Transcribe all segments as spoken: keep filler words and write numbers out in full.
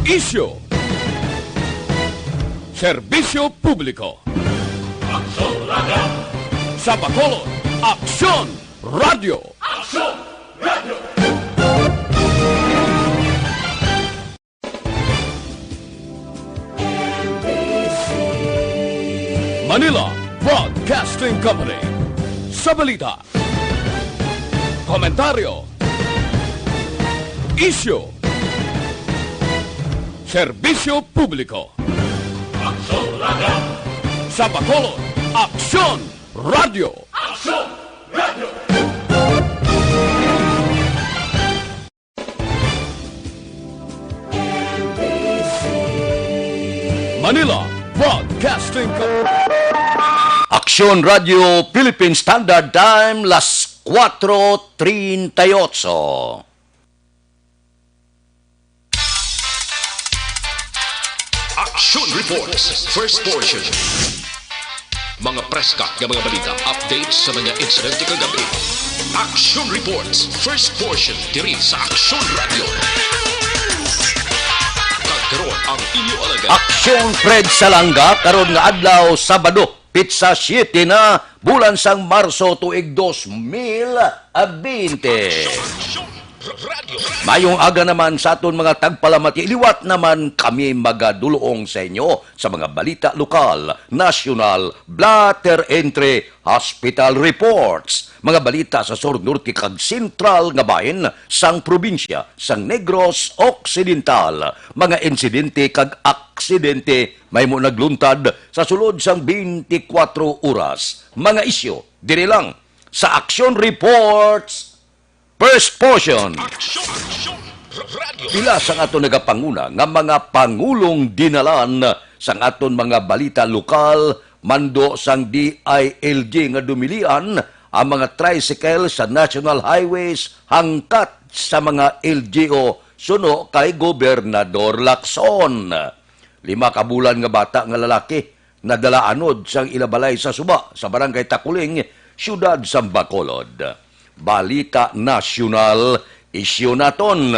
Isyu. Serbisyo publiko. Sa Bacolod, Aksyon Radio. Manila Broadcasting Company. Sa balita, komentaryo, isyu, serbisyo publiko. Sa Bacolod, Aksyon Radio. Manila Broadcasting Co-, Aksyon Radio Philippine Standard Time, las cuatro treinta y ocho. Action Reports, first portion. Mga preska nga mga balita, updates sa mga insidente kagabi. Action Reports, first portion, diri sa Action Radio. Kag karon ang inyo alagad. Action Fred Salanga, karon nga adlaw, Sabado, pitsa siete na, bulan sang Marso, tuig dos mil bente. Action Radio. Mayong aga naman sa aton mga tagpalamati. Liwat naman kami magadulong sa inyo sa mga balita lokal, nasyonal, blotter entry, hospital reports, mga balita sa Sur, Norte kag Sentral nga bahin sang probinsya sang Negros Occidental, mga insidente kag aksidente mahimo nagluntad sa sulod sang twenty-four oras. Mga isyu diri lang sa Action Reports. First portion. Action, action, radio. Pila sang aton nagapanguna nga mga pangulong dinalan sang aton mga balita lokal, mando sang D I L G nga dumilian ang mga tricycle sa national highways hangkat sa mga L G U suno kay Gobernador Lacson. Lima ka bulan nga bata nga lalaki nadala anod sang ila balay sa suba sa Barangay Takuling, siyudad sa Bacolod. Balita nasyonal, isyu naton.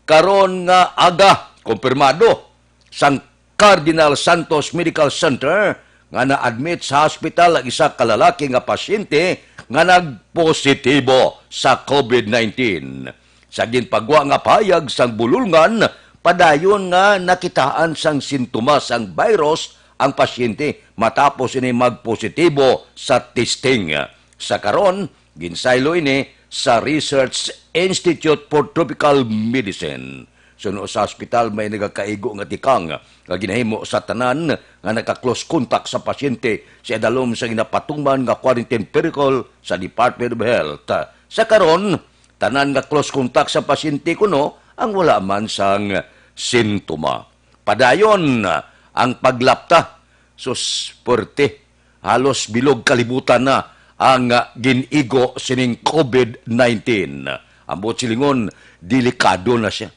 Karon nga aga, kumpirmado sang Cardinal Santos Medical Center nga na-admit sa hospital ang isa ka lalaki nga pasyente nga nagpositibo sa COVID nineteen. Sa ginpagwa nga pahayag sang bulolngan, padayon nga nakitaan sang sintomas sang virus ang pasyente matapos ini magpositibo sa testing. Sa karon, ginsaylo ini sa Research Institute for Tropical Medicine. Suno sa ospital, may nagakaigo nga tikang nga ginahimo sa tanan nga naka-close contact sa pasyente sa idalom sa ginapatuman nga quarantine protocol sa Department of Health. Sa karon, tanan nga close contact sa pasyente kuno ang wala man sang sintoma. Padayon ang paglapta. Sus, puwerte. Halos bilog kalibutan na ang, ah, gin-igo sining COVID nineteen. Ambot silingon, delikado na sia.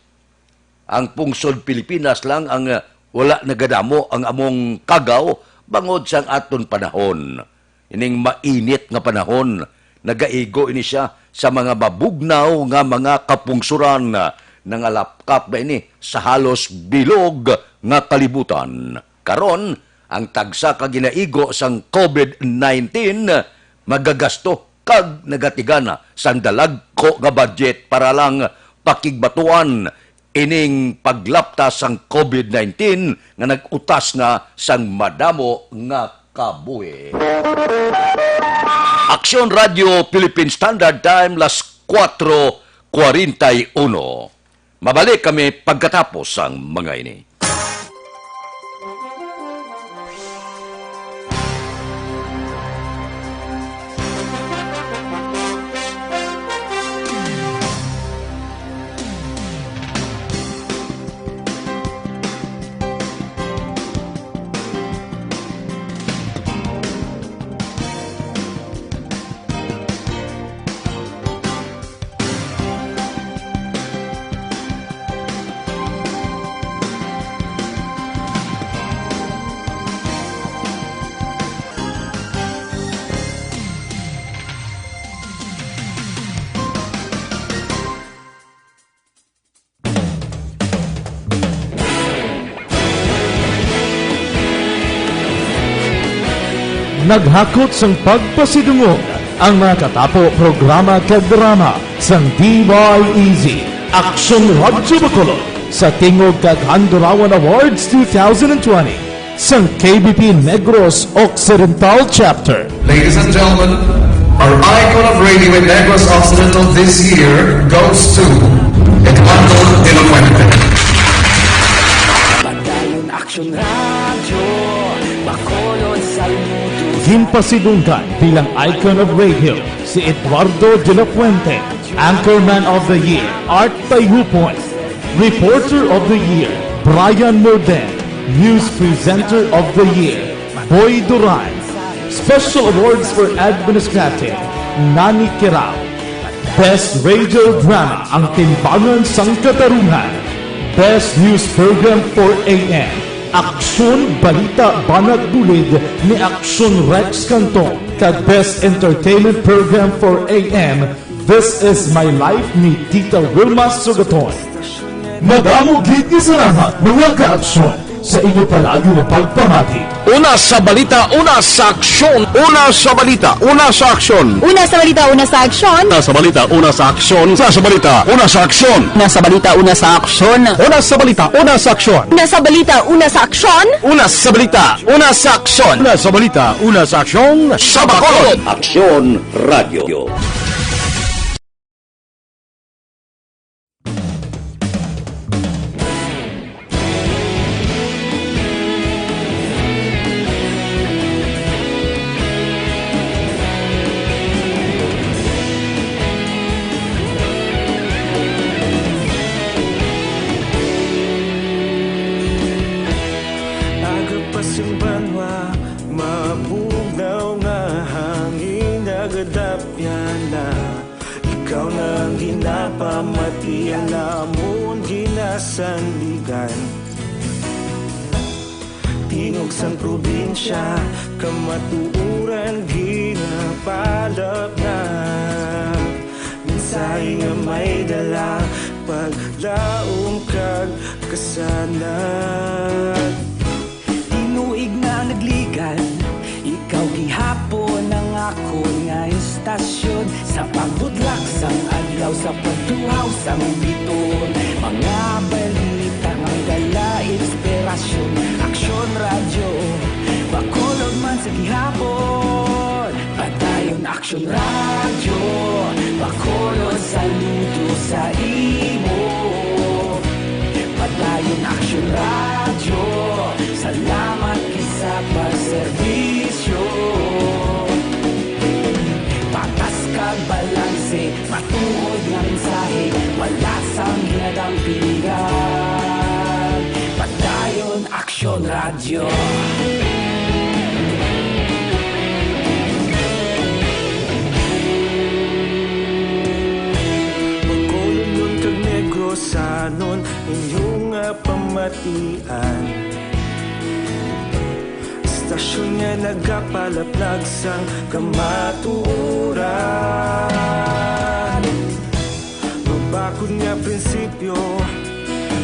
Ang pungsod Pilipinas lang ang, ah, wala nagadamo ang among kagaw bangod sang aton panahon. Ining mainit nga panahon, nagaigo ini sia sa mga mabugnaw nga mga kapungsoran. Nangalapkap na ini sa halos bilog nga kalibutan. Karon, ang tagsa ka ginaigo sang COVID nineteen magagasto kag nagatigana sang dalagko nga budget para lang pakigbatuan ining paglapta sang COVID nineteen nga nag-utas na sang madamo nga kabuhi. Aksyon Radio Philippine Standard Time, las cuatro cuarenta y uno. Mabalik kami pagkatapos sang mga ini. Naghakot sang pagpasidungog ang mga katapo, programa kag drama sang D Y E Z, Aksyon Radyo Bacolod, sa tingog kag Handurawan Awards two thousand and twenty sang K B P Negros Occidental Chapter. Ladies and gentlemen, our icon of radio in Negros Occidental this year goes to Eduardo de la Fuente. Padayon Aksyon Radyo, Bacolod, saludo. Ginpasidunggan bilang icon of radio si Eduardo de la Fuente, Anchorman of the Year, Art Tayhupon, Reporter of the Year, Brian Morden, News Presenter of the Year, Boy Duran, Special Awards for Administrative, Nani Kirao, Best Radio Drama, Ang Timbangan sang Katarungan. Best News Program for A M, Aksyon Balita Banat Bulid ni Aksyon Rex Canton, kag Best Entertainment Program for A M, This Is My Life ni Tita Wilma Sugaton. Madamo gid nga salamat, mga ka-aksyon, sa inyo palagi nga pagpamati. Una sa balita, una sa aksyon. Una sa balita, una sa aksyon. Una sa balita, una sa aksyon. Una sa balita, una sa aksyon. Una sa balita, una sa aksyon. Una sa balita, una sa aksyon. Una sa balita, una sa aksyon. Una sa balita, una sa aksyon. Una sa balita, una sa aksyon. Una sa balita, una sa aksyon. Sa Bacolod. Aksyon Radio. Aga pa sing banwa, mabugnaw nga hangin nagadapyan na. Ikaw na ang ginapamati, ang amon ginasandigan. Tingog sang probinsya, kamatuoran ginapalapnap. Mensahe nga may dala, paglaom kag kasanag. Tinuig na nagligad, ikaw gihapon ang akon nga istasyon. Sa pagbutlak sang adlaw, sa pagtuhaw sang biton, mga balita nga may dala inspirasyon. Aksyon Radyo, Bacolod man sa gihapon. Padayon Aksyon Radyo, Bacolod, saludo sa imo. Padayon Aksyon Radyo, salamat gid sa pagserbisyo. Patas kag balanse, matuod nga mensahe, wala sang ginadampigan. Padayon Aksyon Radyo. Bacolodnon kag Negrosanon, inyo nga pamatian. Istasyon nga nagapalaplag sang kamatuoran. Mabakod nga prinsipyo,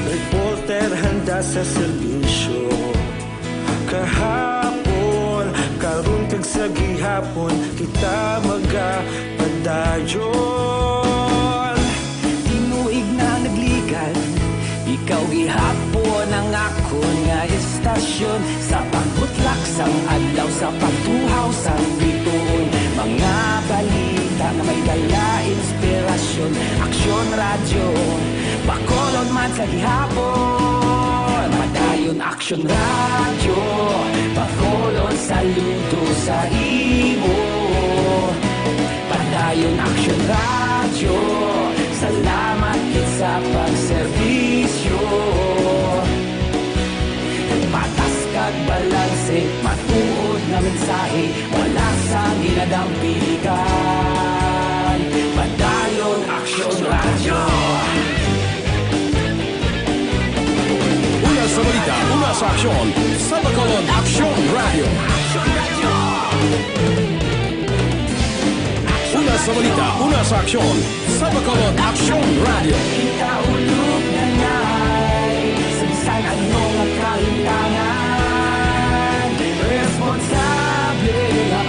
reporter handa sa serbisyo. Kahapon, karon, kag sa gihapon, kita magapadayon. Tinuig na nagligad, ikaw gihapon ang akon nga istasyon. Sa pagbutlak sang adlaw, sa pagtuhaw sang bituon, mga balita nga may dala inspirasyon. Aksyon Radyo, Bacolod man sa gihapon. Padayon Aksyon Radyo, Bacolod, saludo sa imo. Padayon Aksyon Radyo, salamat gid sa pagserbisyo. Patas kag balanse, matuod nga mensahe, wala sang ginadampigan. Padayon Aksyon Radyo. Una sa balita, una sa aksyon, sa Bacolod Aksyon Radyo. Una sa balita, una sa aksyon, sa Bacolod Aksyon Radyo. Kita ulog na ngay, sa bisan ano nga kahintangan, responsable nga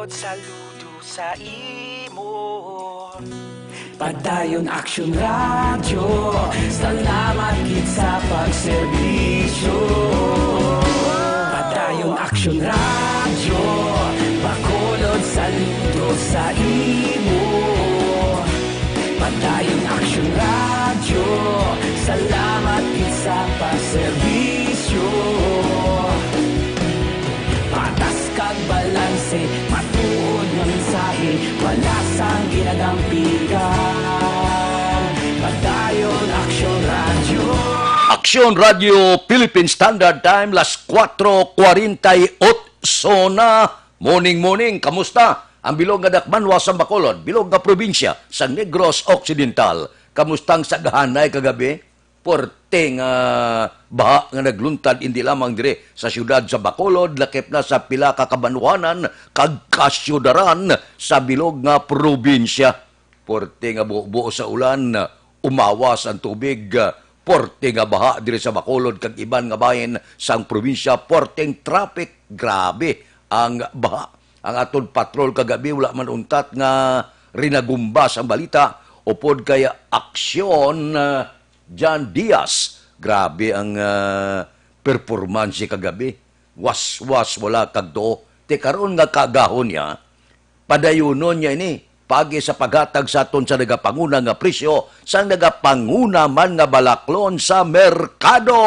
Saludo sa imo. Padayon Action Radio, salamat gid sa pagserbisyo. Padayon Action Radio, Bacolod, saludo sa imo. Padayon Action Radio, salamat gid sa pagserbisyo. Patas kag balanse, matuod nga mensahe, wala sang ginagampigan. Padayon Action Radio. Aksyon Radio Philippine Standard Time, las kuwatro kuwarenta y otso na. Morning, morning. Kamusta ang bilog nga dakbanwa sa Bacolod, bilog nga probinsya sa Negros Occidental? Kamusta ang saghanay kagabi? Puwerte nga baha nga nagluntad indi lamang dire sa siyudad sa Bacolod, lakip na sa pila ka kabanwanan kag kasyudaran sa bilog nga probinsya. Puwerte nga bubo sa ulan, umawas ang tubig, puwerte nga baha diri sa Bacolod kag iban nga bahin sang probinsya, puwerteng traffic, grabe ang baha. Ang aton patrol kagabi wala man untat nga rinagumbas ang balita upod kay Aksyon, ah, John Diaz. Grabe ang, ah, performance kagabi. Waswas wala kag tuo. Ti karon nga kaagahon niya, padayunon niya ini paagi sa paghatag sa aton sa nagapanguna nga presyo sang nagapanguna man nga balaklon sa merkado.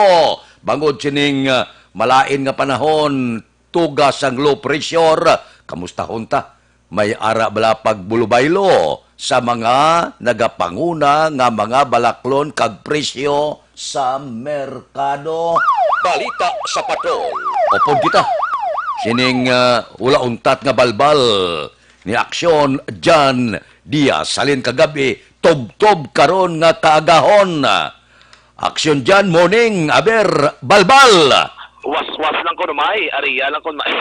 Bangod sining, ah, malain nga panahon, tuga sang low pressure. Kamustahon ta? May ara bala pagbulubaylo sa mga nagapanguna nga mga balaklon kag presyo sa merkado? Balita sa Patrol. Upod kita sining, ah, wala untat nga balbal ni Aksyon John Diaz. Halin kagabi, tubtob karon nga kaagahon. Aksyon John, morning. Aber, balbal! Waswas lang ko numay, ariya lang ko numay.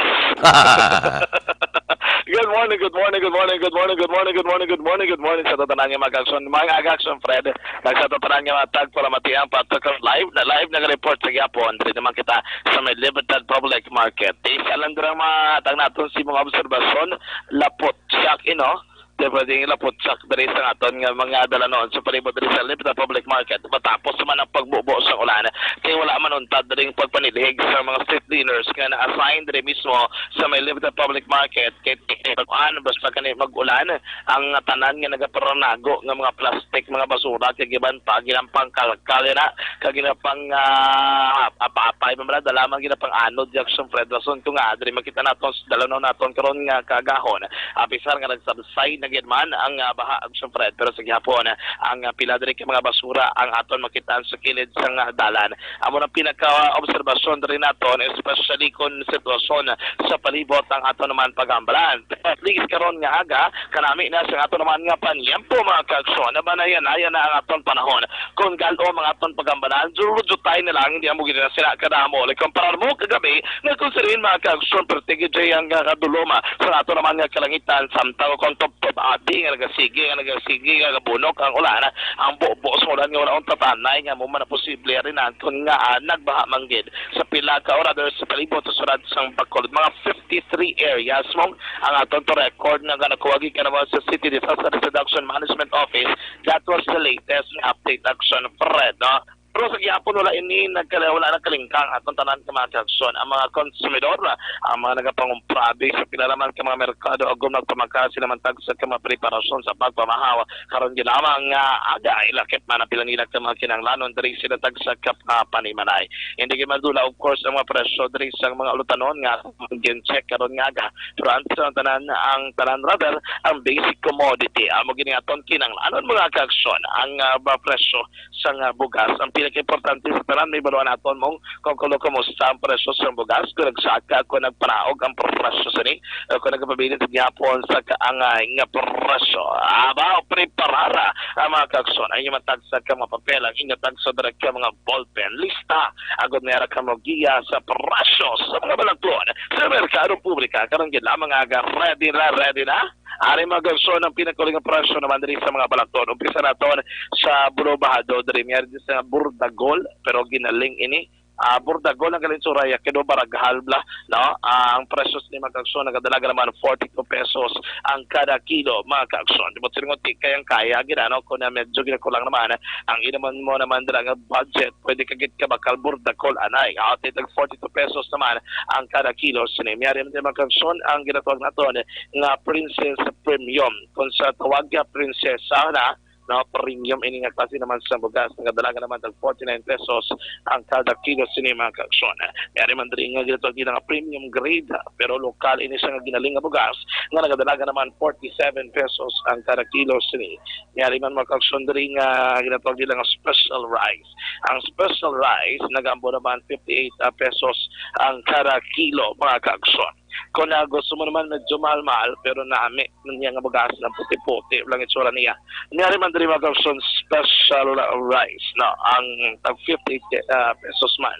Good morning, good morning, good morning, good morning, good morning, good morning, good morning, good morning sa tanan nga mga kaaksyon. Mga kaaksyon, Fred, kag sa tanan nga mga tagpalamatiang patukar live na live nga report sa gihapon. Diri naman kita sa may Libertad Public Market. Isa lang dira matang naton si mga obserbasyon, lapot siya, you know, Di pwedeng laputsak diri sa aton nga mga dalanon sa palibot diri sa Libertad Public Market matapos man ang pagbubo sa ulan. Kay wala man untat diri ang pagpanilhig sa mga street cleaners nga na-assign diri mismo sa may Libertad Public Market. Kay kuan, basta kani mag-ulan, ang tanan nga nagaparanago nga mga plastic, mga basura, kay giban pa ginapangkalkal na, kag ginapang ah, apapay man bala, dala man ginapang-anod, Jackson Fred. Rason ko nga diri makita naton sa dalanon naton karon nga kaagahon. Apisar nga nagsabsay na gid man ang, ah, baha, Action Fred, pero sa gihapon, ah, ang, ah, pila diri ka mga basura ang aton makitaan sa kilid sang, ah, dalan. Amo nang pinaka-obserbasyon diri naton, especially kon sitwasyon sa palibot ang aton naman pagambalan. At least karon nga aga, kanami na sa aton naman nga panyempo, mga kaaksyon, nabanayan-ayan na ang aton panahon. Kon gal-om ang aton pagambalan, jutay na lang, hindi amo gid na sila kadamo. Like, kumparar mo kagabi, nga kung sirin, mga kaaksyon, perti gid ang, ah, kadulom, ah, sa ato naman nga kalangitan, samtang kon tubtob abi nga nagasigi, nga nagasigi, nga gabunok ang ulan, ang bubo sa ulan nga wala ang tatanay nga mo man na posible rin ang kun nga, ah, nagbaha man gid sa pila ka orador sa palibot sa syudad sang Bacolod. Mga fifty-three areas mo ang aton to record nga nakuha gikan naman sa City Disaster Risk Reduction Management Office. That was the latest nga update, Action Fred, no? Pero sa gihapon, wala ini nagkala-, wala nagkalingkang atong tanan ka mga kaaksyon. Ang mga konsumidor, ang mga nagapangumpra abi sa pila naman ka mga merkado, agom nagpamaka sila man tagsa ka mga preparasyon sa pagpamahaw. Karon gid lamang nga aga, ilakip man ang pila nila ka mga kinahanglanon diri sila tagsa ka, ah, panimalay. Hindi gid madula, of course, ang mga presyo diri sa mga ulutanon nga gin-check karon nga aga. Pero ang tanan, ang tanan, rather, ang basic commodity, amo gid nga aton kinahanglanon, mga kaaksyon, ang, ah, mga presyo sang, ah, bugas. Ang pinakaimportante sa tanan, may baluan naton mong kung kuno kumusta ang presyo sang bugas, kung nagsaka, kung nagpanaog ang presyo sini, o kung nagapabilin sa gihapon sa kaangay nga presyo. Aba, preparara ang mga kaaksyon. Ang inyong matagsa ka mga papel, ang inyong tagsa dira ka mga ballpen, lista, agod may ara ka mo giya sa presyo sa mga balagton sa merkado publika. Karon gid lamang aga, ready na, ready na. Ari, mga kaaksyon, ang pinakauli nga presyo naman diri sa mga balagton. Umpisa naton sa Bulobahado, diri may ari sa Burdagol, pero ginaling ini ah, burdagol ang galing suraya, kay do baraghal bala, no? Ah, ang presyo sini, mga kaagsoon, nagadalagan naman forty-two pesos ang kada kilo, mga kaagsoon. Di ba, silingon ti kayang-kaya gid, ano, kung na medyo ginakulang naman ang inaman mo naman dira nga budget, pwede ka gid ka bakal burdagol anay. Ah, ti tag forty-two pesos naman ang kada kilo sini. Miyari man din, mga kaagsoon, ang ginatawag naton nga Princess Premium. Kung sa tawag nga prinsesa na, no, premium ini nga klase naman sa bugas, nagadalagan naman tag forty-nine pesos ang kada kilo sini, mga kaagsoon. Miyari man diri nga ginatawag nila nga premium grade, pero lokal ini siya nga ginaling nga bugas nga nagadalagan naman forty-seven pesos ang kada kilo sini. Miyari man, mga kaagsoon, diri nga ginatawag nila nga special rice. Ang special rice nagaambo naman fifty-eight pesos ang kada kilo, mga kaagsoon. Kung, ah, gusto mo naman medyo mahal-mahal, pero nami niya nga bugas nga puti-puti lang itsura niya. Miyari man diri, mga kaagsoon, special rice, no? Ang tag fifty, ah, pesos man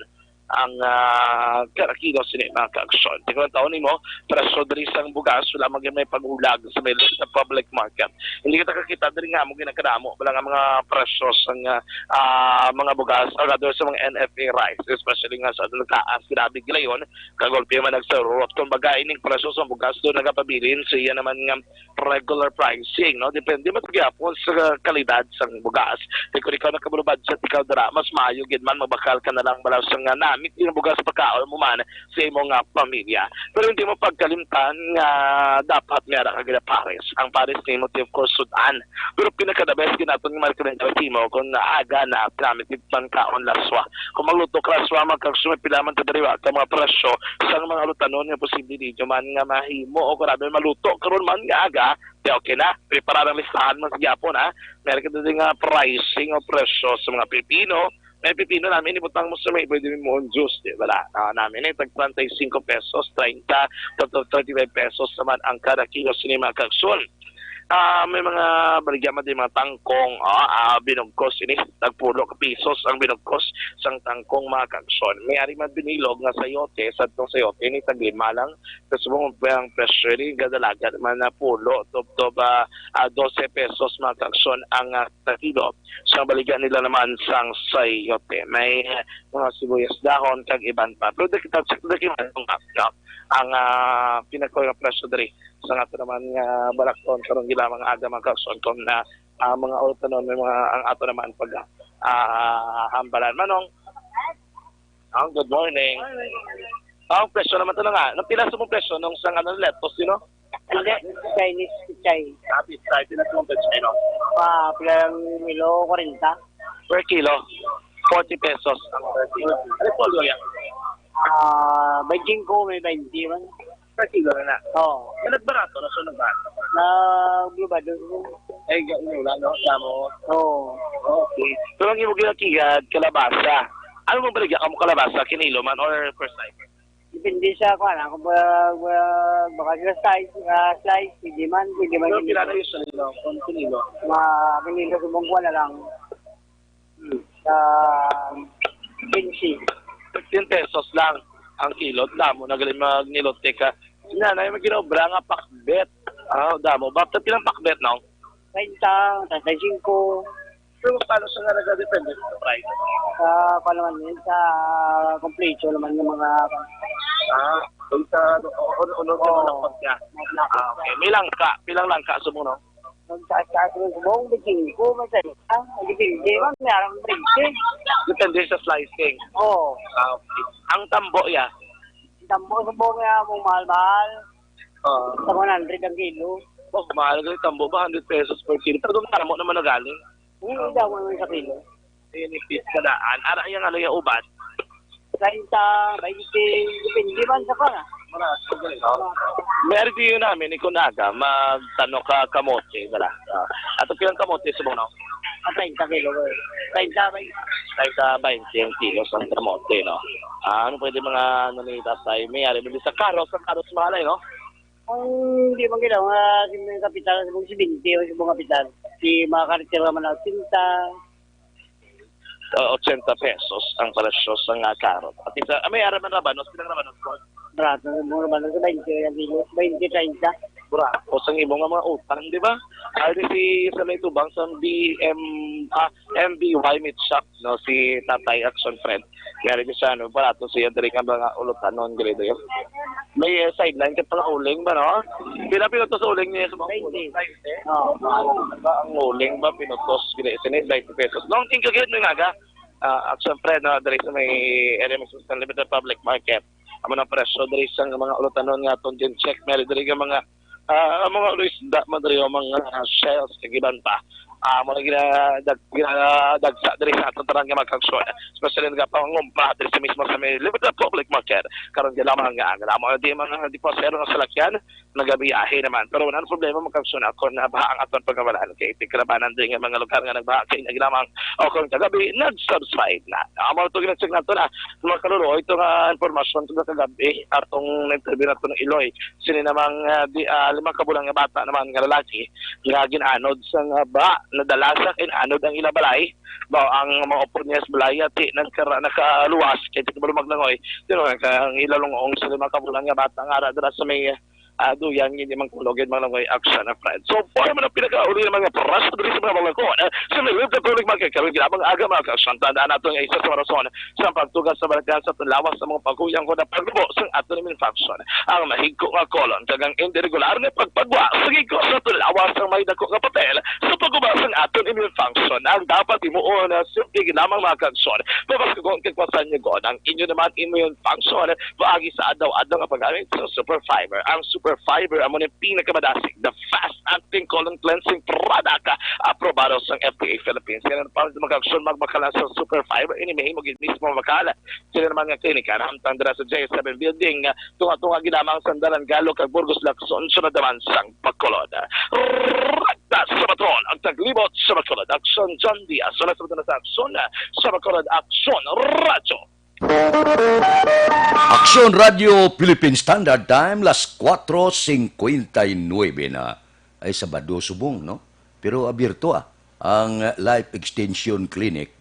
ang, ah, kada kilo sini, mga kaagsoon. Tingnan taon nimo, presyo diri sang bugas, wala man gyud may pag-ulag sa may, sa public market. Hindi kita kakita diri nga amo ginakadamo bala nga mga presyo sang, ah, ah, mga bugas, or rather sa mga N F A rice, especially nga sa nagtaas, grabe gilayon, kagulpi man nagsarurot. Kumbaga, ining presyo sang bugas do nagapabilin sa iya naman nga regular pricing, no? Depende man gyapon sa kalidad sang bugas. Di kung ikaw nakabalo budget, ikaw dira, mas maayo gid man magbakal ka na lang bala sa nga namit nga bugas pagkaon mo man sa imo nga pamilya. Pero hindi mo pagkalimtan nga dapat may ara ka gid pares. Ang pares nimo, of course, sud-an. Pero pinaka the best gid naton nga ma-recommend sa imo kung aga na namit gid pagkaon laswa. Kung magluto ka laswa, mga kaagsoon, pila man ta diri, wa ka mga presyo sang mga alutanon nga posible ninyo man nga mahimo o grabe maluto karon man nga aga, di okay na. Prepara ang listahan man sa gyapon, ha. Meron kita din nga pricing o presyo sa mga pipino. May pipino namin, ibutang mo sa may, pwede mo on juice, di ba? Ah, namin eh, tag treinta y cinco pesos, treinta, to, to thirty-five pesos naman ang kada kilo sini, mga kaagsoon. Ah, may mga baligya man din mga tangkong, ah, ah, binugkos ini, tagpulo ka pesos ang binugkos sang tangkong, mga kaagsoon. May ari man binilog nga sayote, sa tong sayote ni tag lima lang, sa subong ang presyo ni gadalagan man na pulo, tubtob, ah, ah, dose pesos, mga kaagsoon, ang, ah, sa kilo. Sa baligya nila naman sang sayote, may, ah, mga sibuyas dahon kag iban pa. Pero di kita check, di kita, no? Ang, ah, pinako nga presyo diri sa ato naman nga balakton karon gila mga aga, mga kaagsoon, kung na, ah, mga alutanon, may mga ang ato naman pag, ah, hambalan. Manong, ang good morning. Ang presyo naman to na nga. Nang pila sa mong presyo nung sang ano, lettuce, you know? Hindi, Chinese pechay. Ah, pechay. Pila sa mong pechay, no? Pa, pila lang kilo, kwarenta. Per kilo, forty pesos ang per kilo. Ano po yan? Ah, bainti ko, may bainti man. Per kilo na na. Oo. Yan, nagbarato na, so nagbarato. Naglubado. Eh, ga-, inulan, no? Damo. Oo. Okay. Pero ang imo ginakiyad, kalabasa. Ano mong baligya kamo, kalabasa, kinilo man or per slice? Depende sa kuan, ah, kung ba, ba, baka sila slice, ah, slice, hindi man, hindi man. Pero hindi pila na man. Usually, no? Kung kinilo? Mga kinilo, subong kuan na lang. Hmm. Sa quince. Fifteen pesos lang ang kilo. Damo na gali magnilote ka. Sina na yung ginobra nga pakbet. Ah, damo. Bakit pilang pakbet, no? Treinta, treinta y cinco. Pero paano siya nga nagadepende sa price? Sa, pa naman yun, sa kompleto naman yung mga Ah, kung sa, o-, o-, unod Oo. Naman ang pagka. Mga Ah, okay. May langka. Pilang langka sa mo, no? Magtaas-taas ng subong, may singko, may salita. Depende, ma'am, may arang twenty. Depende sa slicing. Oo. Ah, okay. Ang tambo, ya? Tambo, subong, ya, mong mahal-mahal. Ah. Sa one hundred ang kilo. Oh, mahal gali tambo ba? Hundred pesos per kilo. Pero damo naman na galing. Hindi, damo naman sa kilo. Ayan, yung pizza daan. Ara, yung ano, yung uban? Treinta, bainti, depende man sa kuwan, ah. Mara, sa galing, oh. May ari diyo namin, ikon aga, magtano ka kamote, dala. Ah, ato pilang kamote sa buno? Ah, treinta kilo, eh. Treinta, bainti. Treinta, bainti ang kilo sa kamote, no? Ah, ano pwede mga, ano ni tatay? May ari, may sa karos, ang karos mahalay, no? Ang di man kailangan, ah, si mga kapital, si mga seventy, si mga kapital. Si mga karitira man, ah, sinta. Ah, ochenta pesos ang presyo sa nga karot. At isa, ah, may ara man rabanos, pilang rabanos po? Barato, mga rabanos, bainti ang kilo, bainti, treinta. Bura, o sang imo nga mga utang, di ba? Ari si sa may tubang sa B M, ah, M B Y Meat Shop, no, si Tatay Action Fred. Nga rin siya, no, barato siya diri nga mga ulutanon, diri, diri. May, eh, sideline ka pala uling ba, no? Pila pinutos sa uling niya sa mga uling? Twenty. Twenty. Oo. Ba ang uling ba pinutos gini sini twenty pesos? Nung tingkagid mo nga, ah, Action Fred, no, diri sa may area mismo sa Limited Public Market. Amo nang presyo diri sa mga ulutanon nga aton din check, may diri nga mga, ah, mga isda man diri, o mga, ah, shells, kag iban pa. Ah, mo na ginadag-, ginadagsa diri sa aton tanan nga mga kaigsuonan, especially nagapangumpra diri sa mismo sa may Limited Public Market. Karon nga lamang nga, nga lamang di mga dipasero nga salakyan, nagabiyahe naman. Pero wala na problema, mga kaigsuonan, kung nabaha ang aton pagkawalan. Kay tigkalabanan din nga mga lugar nga nagbaha kay naglamang o kung kagabi, nag-subside na. Amo to ginacheck nato na, mga kaluluoy, ito nga impormasyon to kagabi, atong interview nato ng Iloy. Sini namang, ah, di, ah, lima ka bulan nga bata naman nga lalaki nga gin-anod sa nga ba, nadala sa kay anod ang ila balay. Ba ang mga upod niya sa balay, ati, nagkara-, nakaluwas kay tigbalon maglangoy. Pero ang ilalong sa lima ka bulan nga bata nga ara dira sa may, ah, duyan, hindi man kulog, yun, mga langoy, action na friend. So, for mo na pinakauli ng mga oras, diri sa mga balangkon, ah, sa may live na public market, karon ginamang aga, mga action, tandaan nato nga isa sa mga rason sa pagtugas sa balatian sa aton lawas sa mga pagkuyang ko na paglubo sa aton immune function. Ang mahigko nga colon, kag ang indiregular nga pagpagwa, sa gigko sa aton lawas ang may dako nga papel sa pagguba sa aton immune function. Ang dapat himuon na simple lamang, mga kaigsuonan. Pabaskog kag pasanyagon ang inyo naman immune function paagi sa adlaw-adlaw nga paggamit sa Super Fiber. Ang Super Fiber amo ni pinakamabasig, the fast-acting colon cleansing product, ah, aprobado sang F D A Philippines. Kaya naman, mga kaigsuonan, magbakal na sa Super Fiber, ini mahimo gid mismo mabakal. Sila naman nga klinika nahamtang dira sa J seven Building, ah, tunga-tunga gid lamang sa Dalan Galo kag Burgos, Lacson, sunod naman sang Bacolod. Ragtas sa Baton, ang taglibot sa Bacolod. Action, John Diaz. Wala sa Baton sa Action, sa Bacolod, Action, Radyo. Aksyon Radio Philippine Standard Time, las cuatro cincuenta y nueve na. Ay, Sabado subong, no? Pero abierto, ah, ang Life Extension Clinic,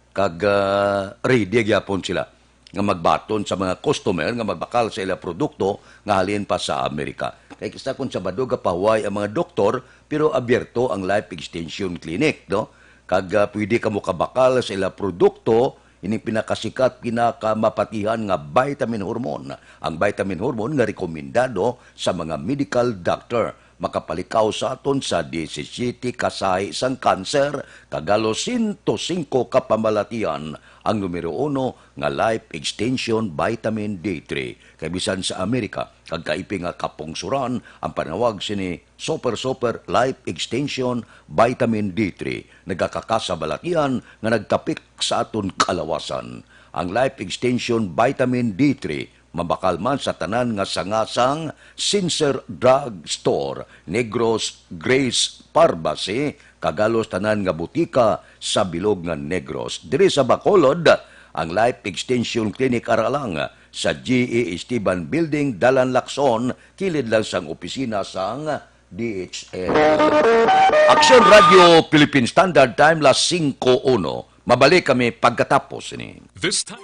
kag, ah, ready gyapon sila nga magbaton sa mga customer nga magbakal sa ila produkto nga halin pa sa Amerika. Kay kista kon Sabado gapahuway ang mga doktor, pero abierto ang Life Extension Clinic, no? Kag, ah, pwede kamo kabakal sa ila produkto, ining pinakasikat, pinakamapatihan nga vitamin hormone. Ang vitamin hormone nga rekomendado sa mga medical doctor. Makapalikaw sa aton sa disisiyete ka sahi sang kanser, kag halos sento singko ka pamalatian ang numero uno nga Life Extension Vitamin D three. Kay bisan sa Amerika, kag kaipi nga kapungsoran ang panawag sini Super Super Life Extension Vitamin D three, nagakakasa balatian nga nagtapik sa aton kalawasan. Ang Life Extension Vitamin D three mabakal man sa tanan nga sanga sang Sincere Drug Store, Negros Grace Pharmacy, kag halos tanan nga butika sa bilog nga Negros. Diri sa Bacolod, ang Life Extension Clinic ara lang sa G E Esteban Building, Dalan Lacson, kilid lang sang opisina sang D H L. Aksyon Radio Philippine Standard Time, las singko uno. Mabalik kami pagkatapos ni. This time.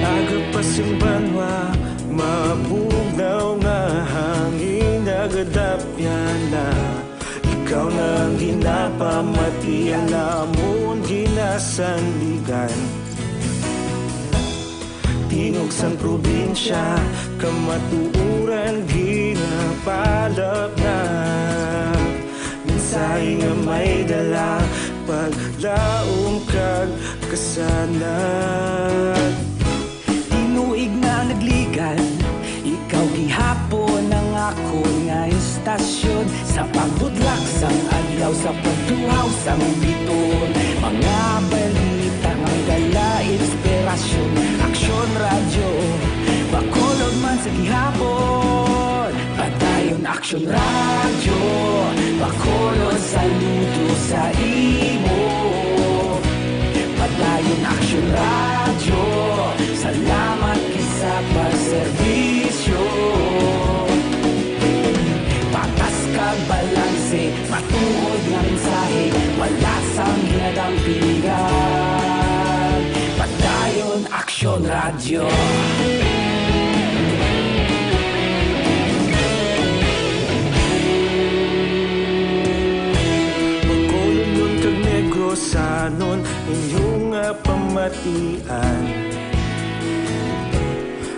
Aga pa sing banwa, mabugnaw nga hangin, nagadapyan na. Ikaw na ang ginapamati, ang amon gina- sandigan. Tingog sang probinsya, kamatuoran ginapalap na. Mensahe nga may dala, paglaom kag kasanag. Tinuig na nagligan, ikaw gihapon ang akon nga istasyon. Sa pagbudlak sang adlaw, sa pagtuhaw sang biton, mga balita nga dala inspirasyon. Aksyon Radyo, Bacolod man sa gihapon. Padayon Aksyon Radyo, Bacolod, saludo sa imo. Padayon Aksyon Radyo, salamat sa pagserbisyo. Patas kag balanse, matuod nga mensahe, wala sang ginadampigan. Padayon Aksyon Radyo. Bacolodnon kag Negrosanon, inyo nga pamatian.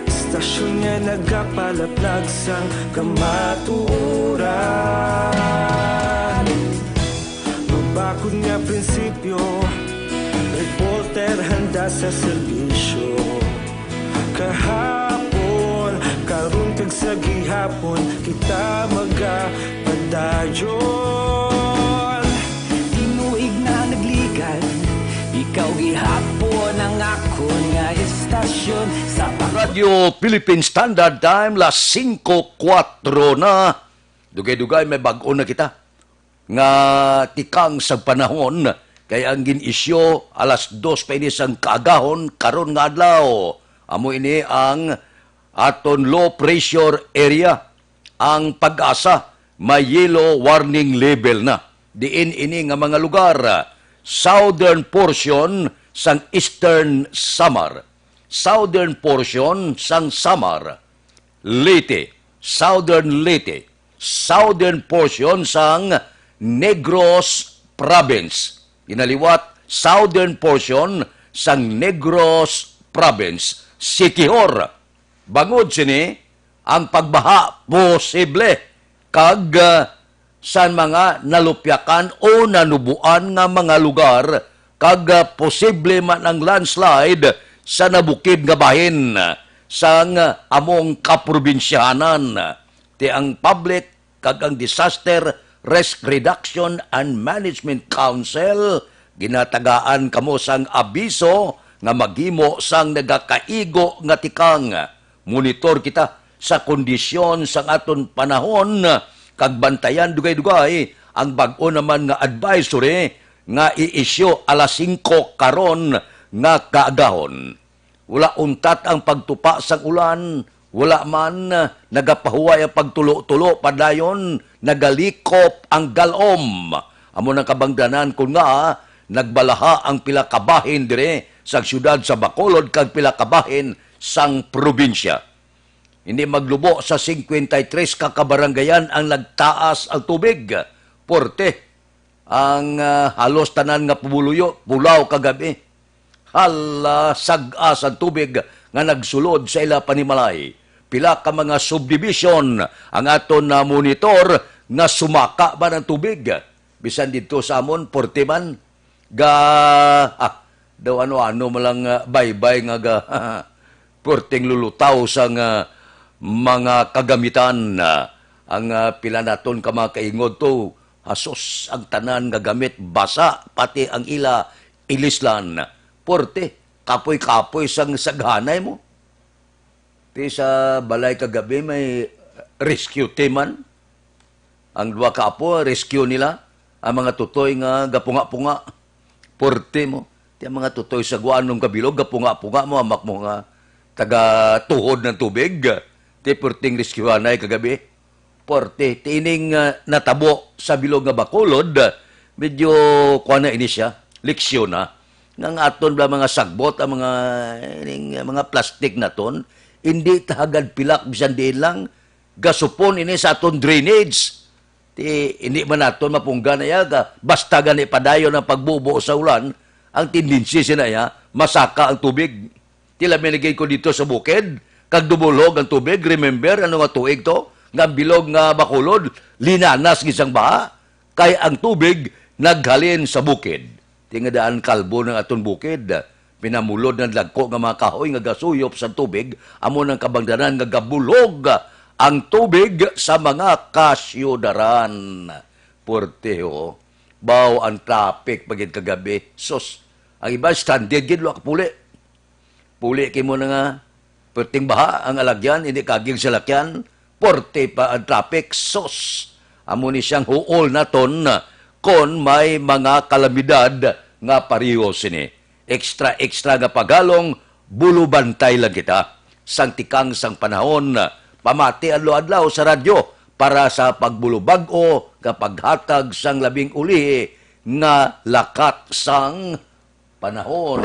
Istasyon nga nagapalaplag sang kamatuoran. Mabakod nga prinsipyo, reporter handa sa serbisyo. Kahapon, karon kag sa gihapon, kita magapadayon. Tinuig na nagligan, ikaw gihapon ang akon nga istasyon. Sa pag- Radyo Philippine Standard Time, las singko kuwatro na. Dugay-dugay may bag-o na kita nga tikang sa panahon, kay ang gin-isyu alas dos pa ini sang kaagahon karon nga adlaw. Amo ini ang aton low pressure area, ang Pag-asa, may yellow warning level na. Diin ini nga mga lugar? Southern portion sang Eastern Samar, southern portion sang Samar, Leyte, Southern Leyte, southern portion sang Negros Province. Ginaliwat, southern portion sang Negros Province, Siquijor. Bangod sini, ang pagbaha posible kag, ah, sa mga nalupyakan o nanuboan nga mga lugar, kag, ah, posible man ang landslide sa nabukid nga bahin sang among kaprobinsyahanan. Ti ang public kag ang Disaster Risk Reduction and Management Council, ginatagaan kamo sang abiso nga maghimo sang nagakaigo nga tikang. Monitor kita sa kondisyon sang aton panahon, kag bantayan dugay-dugay ang bag-o naman nga advisory nga i-issue alas singko karon nga kaagahon. Wala untat ang pagtupa sang ulan, wala man, ah, nagapahuway ang pagtulo-tulo, padayon nagalikop ang galom. Amo nang kabangdanan kon nga nagbalaha ang pila ka bahin diri sa siyudad sa Bacolod kag pila ka bahin sang probinsya. Hindi maglubo sa cincuenta y tres ka kabarangayan ang nagtaas ang tubig. Porte ang, ah, halos tanan nga pumuluyo, pulaw kagabi. Hala, sag-a sang tubig nga nagsulod sa ila panimalay. Pila ka mga subdivision ang aton na-monitor nga sumaka man ang tubig. Bisan didto sa amon, porte man. Ga, ah, daw ano-ano man lang, ah, baybay nga ga, porteng lulutaw sang mga kagamitan. Ah, ang, ah, pila naton ka mga kaingod to, hasos ang tanan nga gamit basa, pati ang ila ilislan. Porte, kapoy-kapoy sang saghanay mo. Ti sa balay kagabi may rescue team man. Ang duha ka apo, rescue nila ang mga tutoy nga gapunga-punga. Porte mo. Ti ang mga tutoy sa Guanom kabilog, gapunga-punga mo, amak mo nga taga-tuhod ng tubig. Ti porting rescuehanay kagabi. Porte, ti ining, ah, natabo sa bilog nga Bacolod, medyo kuwan na ini siya, leksyon na. Nga ang aton bala mga sagbot, ang mga, ining, ah, mga plastic naton, hindi ta hagad pilak bisan diin lang, gasupon ini sa aton drainage. Ti, hindi man naton mapunggan na yaga, basta gani padayon ang pagbubo sa ulan, Ang tendency sina iya, masaka ang tubig. Tila may nagay ko dito sa bukid, kag dumulhog ang tubig. Remember, ano nga tuig to? Nga ang bilog nga Bacolod, linanas gid sang baha, kay ang tubig naghalin sa bukid. Tingadaan kalbo ng aton bukid, pinamulod ng dagko nga mga kahoy nga gasuyop sa tubig, amo nang kabangdanan nga gabulhog ang tubig sa mga kasyudaran. Puerte, ho. Baw ang traffic pagid kagabi. Sus, ang iba stranded gid, wa kapuli. Puli kay mo na nga, perting baha ang alagyan, hindi kagig salakyan, porte pa ang traffic, sus! Amo ni siyang huol naton kon may mga kalamidad nga pareho sini. Extra, extra nga pagalong, bulubantay lang kita. Sang tikang sang panahon, pamati adlaw-adlaw sa radyo para sa pagbulubag-o nga paghatag sang labing ulihi nga lakat sang panahon.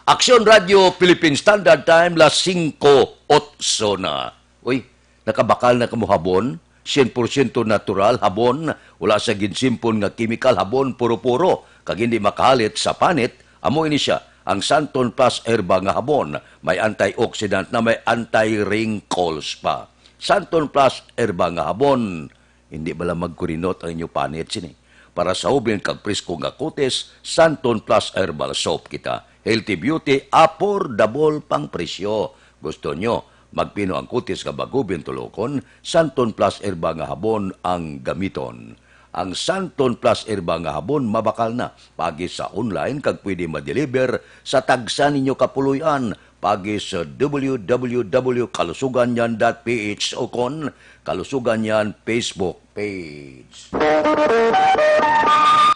Aksyon Radio Philippine Standard Time, las singko otso na. Uy, nakabakal na kamo habon? Sien porsyento natural habon, wala sa ginsimpon nga kemikal, habon puro-puro, kag hindi makahalit sa panit. Amo ini sia, ang Santon Plus Herba nga habon. May antioxidant na, may anti-wrinkles pa. Santon Plus Herba nga habon. Hindi bala magkurinot ang inyo panit sini? Para sa hubin kag presko nga kutis, Santon Plus Herbal Soap kita. Healthy beauty, affordable pang presyo. Gusto nyo magpino ang kutis nga bagubi ang tulokon? Santon Plus Herba nga habon ang gamiton. Ang Santon Plus Herba nga habon mabakal na pagi sa online kag pwede ma-deliver sa tagsa ninyo kapuloy-an. Pagi sa W W W kalusuganyan dot P H o kon Kalusuganyan Facebook page.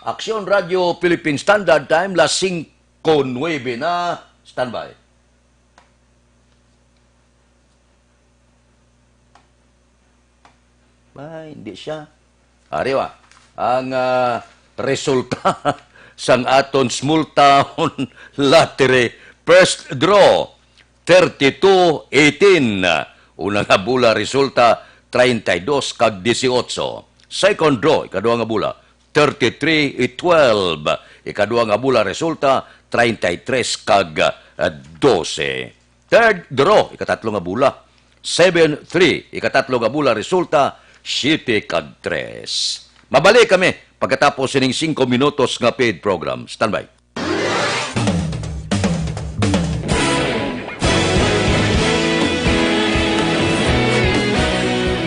Aksyon Radio Philippine Standard Time, las singko nuebe na. Standby. Ay, hindi siya. Ari ba? Ang, ah, resulta sang aton Small Town Lottery first draw, thirty-two eighteen. Una nga bola resulta, treinta y dos kag dieciocho. Second draw, ikaduha nga bola, thirty-three twelve. Ikaduha nga bola resulta, treinta y tres kag, ah, doce. Third draw, ikatatlo nga bola, seven three. Ikatatlo nga bola resulta, siyete kag tres. Mabalik kami pagkatapos sining singko minutos nga paid program. Standby.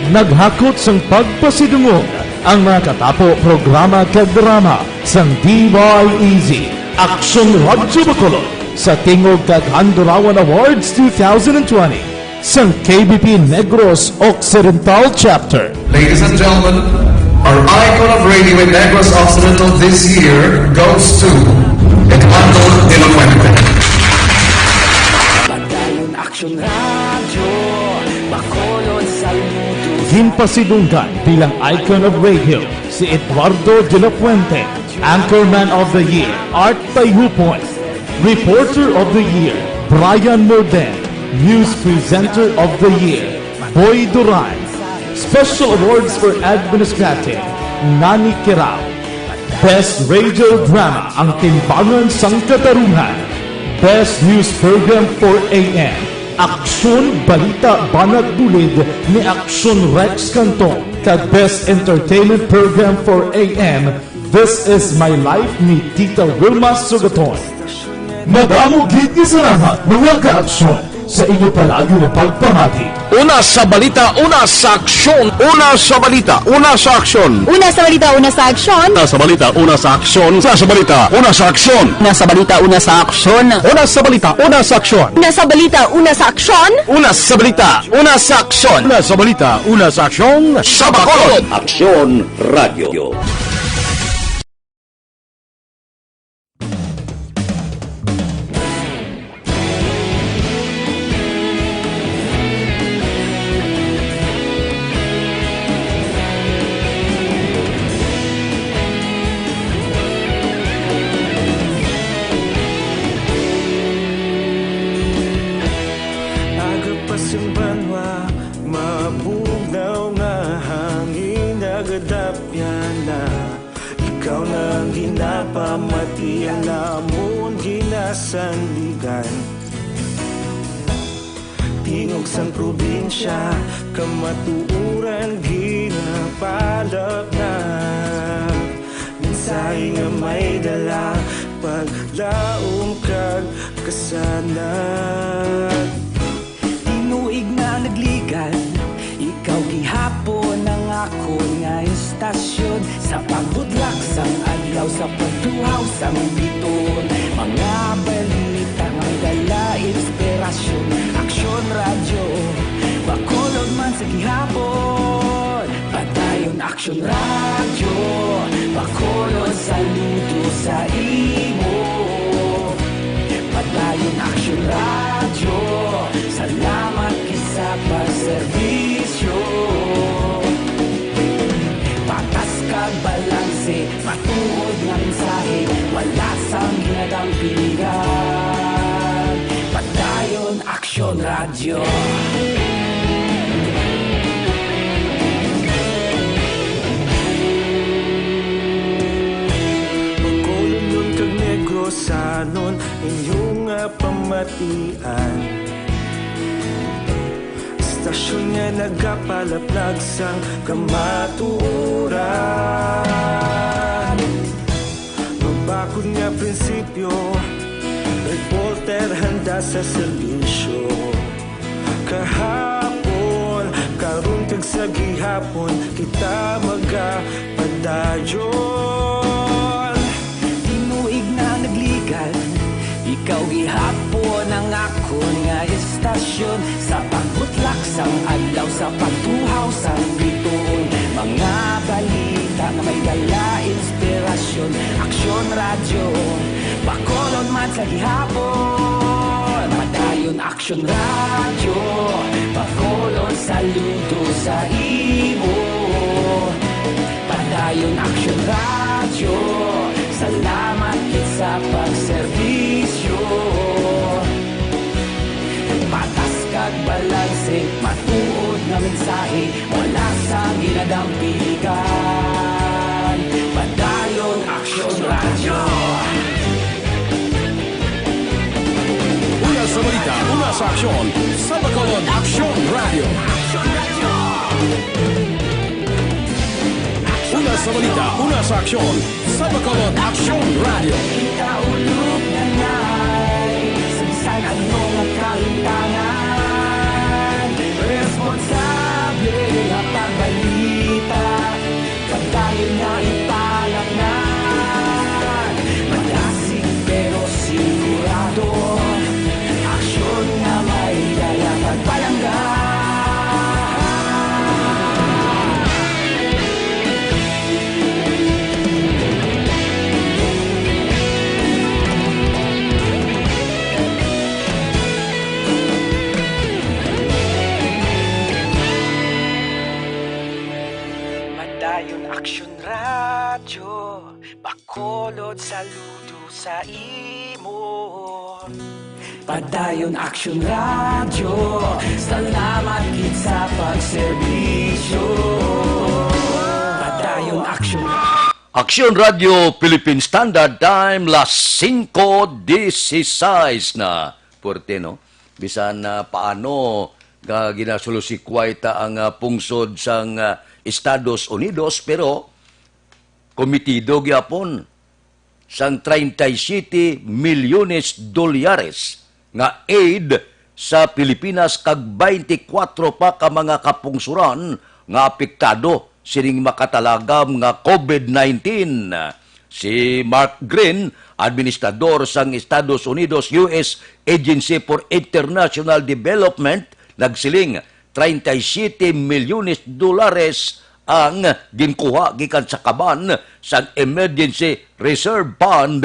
Naghakot sang pagpasidungog ang mga katapo programa kag drama sang D Y E Z, Aksyon Radyo Bacolod, sa Tingog kag Handurawan Awards two thousand twenty sang K B P Negros Occidental Chapter. Ladies and gentlemen, our icon of radio in Negros Occidental this year goes to Eduardo de la Fuente. Padayon Aksyon Radyo, Bacolod, saludo. Ginpasidunggan bilang icon of radio si Eduardo de la Fuente, Anchorman of the Year, Art Tayhupon, Reporter of the Year, Brian Morden, News Presenter of the Year, Boy Duran. Special Awards for Administrative, Nani Kirao. Best Radio Drama, Ang Timbangan sang Katarungan. Best News Program for A M, Aksyon Balita Banat Bulid ni Aksyon Rex Cantong, kag Best Entertainment Program for A M, This Is My Life ni Tita Wilma Sugaton. Madamo gid nga salamat, mga kaaksyon, sa inyo palagi nga pagpamati. Una sa balita, una sa aksyon. Una sa balita, una sa aksyon. Una sa balita, una sa aksyon. Una sa balita, una sa aksyon. Una sa balita, una sa aksyon. Una sa balita, una sa aksyon. Una sa balita, una sa aksyon. Una sa balita, una sa aksyon. Una sa balita, una sa aksyon. Una sa balita, una sa aksyon. Sa Bacolod. Aksyon Radio. Agapas ang banwa, mabugnaw nga hangin, nagadapyan na. Ikaw na ang ginapamad- Iya namon ginasandigan. Tingog sang probinsya, kamatuoran ginapalapnag. Mensahe nga may dala, paglaom kag kasanag. Tinuig na nagligad, ikaw gihapon ang akon nga istasyon. Sa pagbudlak sang adlaw, sa pagtuhaw sang bituon, mga balita nga may dala inspirasyon. Aksyon Radyo, Bacolod man sa gihapon. Padayon Aksyon Radyo, Bacolod, saludo sa imo. Padayon Aksyon Radyo, salamat gid sa pagserbisyo. Patas kag balanse, matuod nga mensahe, wala sang ginadampigan. Padayon Aksyon Radyo. Bacolodnon kag Negrosanon, inyo nga pamatian. Istasyon nga nagapalaplag sang kamatuoran. Mabakod nga prinsipyo, reporter handa sa serbisyo. Kahapon, karon kag sa gihapon, kita magapadayon. Tinuig na nagligad, ikaw gihapon ang akon nga istasyon. Sa pagbutlak sang adlaw, sa pagtuhaw sang bituon, mga balita nga may dala inspirasyon. Aksyon Radyo, Bacolod man sa gihapon. Padayon Aksyon Radyo, Bacolod, saludo sa imo. Padayon Aksyon Radyo, salamat gid sa pagserbisyo. Patas kag balanse, matuod nga mensahe, wala sang ginadampigan. Padayon Aksyon Radyo. Una sa balita, una sa aksyon, sa Bacolod Aksyon Radyo. Una sa balita, una sa aksyon, sa Bacolod Aksyon Radyo. Ikaulog na na'y sa bisan ano nga kalimtangan. Responsable nga pagbalita, pagdayon nga ipalaknag. Madasig pero sigurado, aksyon nga may dala pagpalangga. Padayon Aksyon Radyo, Bacolod, saludo sa imo. Padayon Aksyon Radyo, salamat gid sa pagserbisyo. Padayon Aksyon. Aksyon Radyo Philippine Standard Time, las singko dieciséis na. Puwerte, no? Bisan na paano nga ginasulusikway ta ang, ah, pungsod sang, ah, Estados Unidos, pero komitido gyapon sang treinta y siete milyones dolyares nga aid sa Pilipinas kag twenty-four pa ka mga kapungsoran nga apektado sining makatalagam nga COVID nineteen. Si Mark Green, administrador sang Estados Unidos U S Agency for International Development, nagsiling, treinta y siete milyones dolares ang ginkuha gikan sa kaban sang Emergency Reserve Fund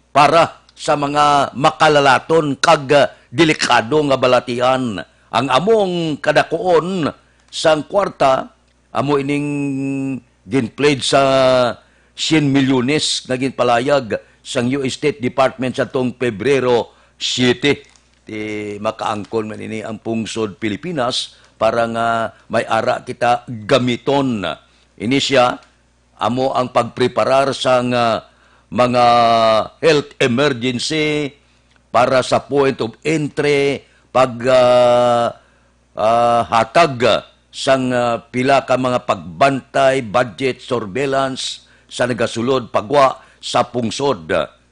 para sa mga makalalaton kag delikado nga balatian. Ang among kadakuon sang kwarta amo ining gin-pledge sa syen milyones nga ginpalayag sang U S State Department sa tuong Pebrero siete. Ti makaangkon man ini ang pungsod Pilipinas para nga may ara kita gamiton. Ini sia amo ang pagpreparar sang, ah, mga health emergency para sa point of entry, pag, ah, ah, hatag sang, ah, pila ka mga pagbantay, budget, surveillance sa nagasulod, pagwa sa pungsod.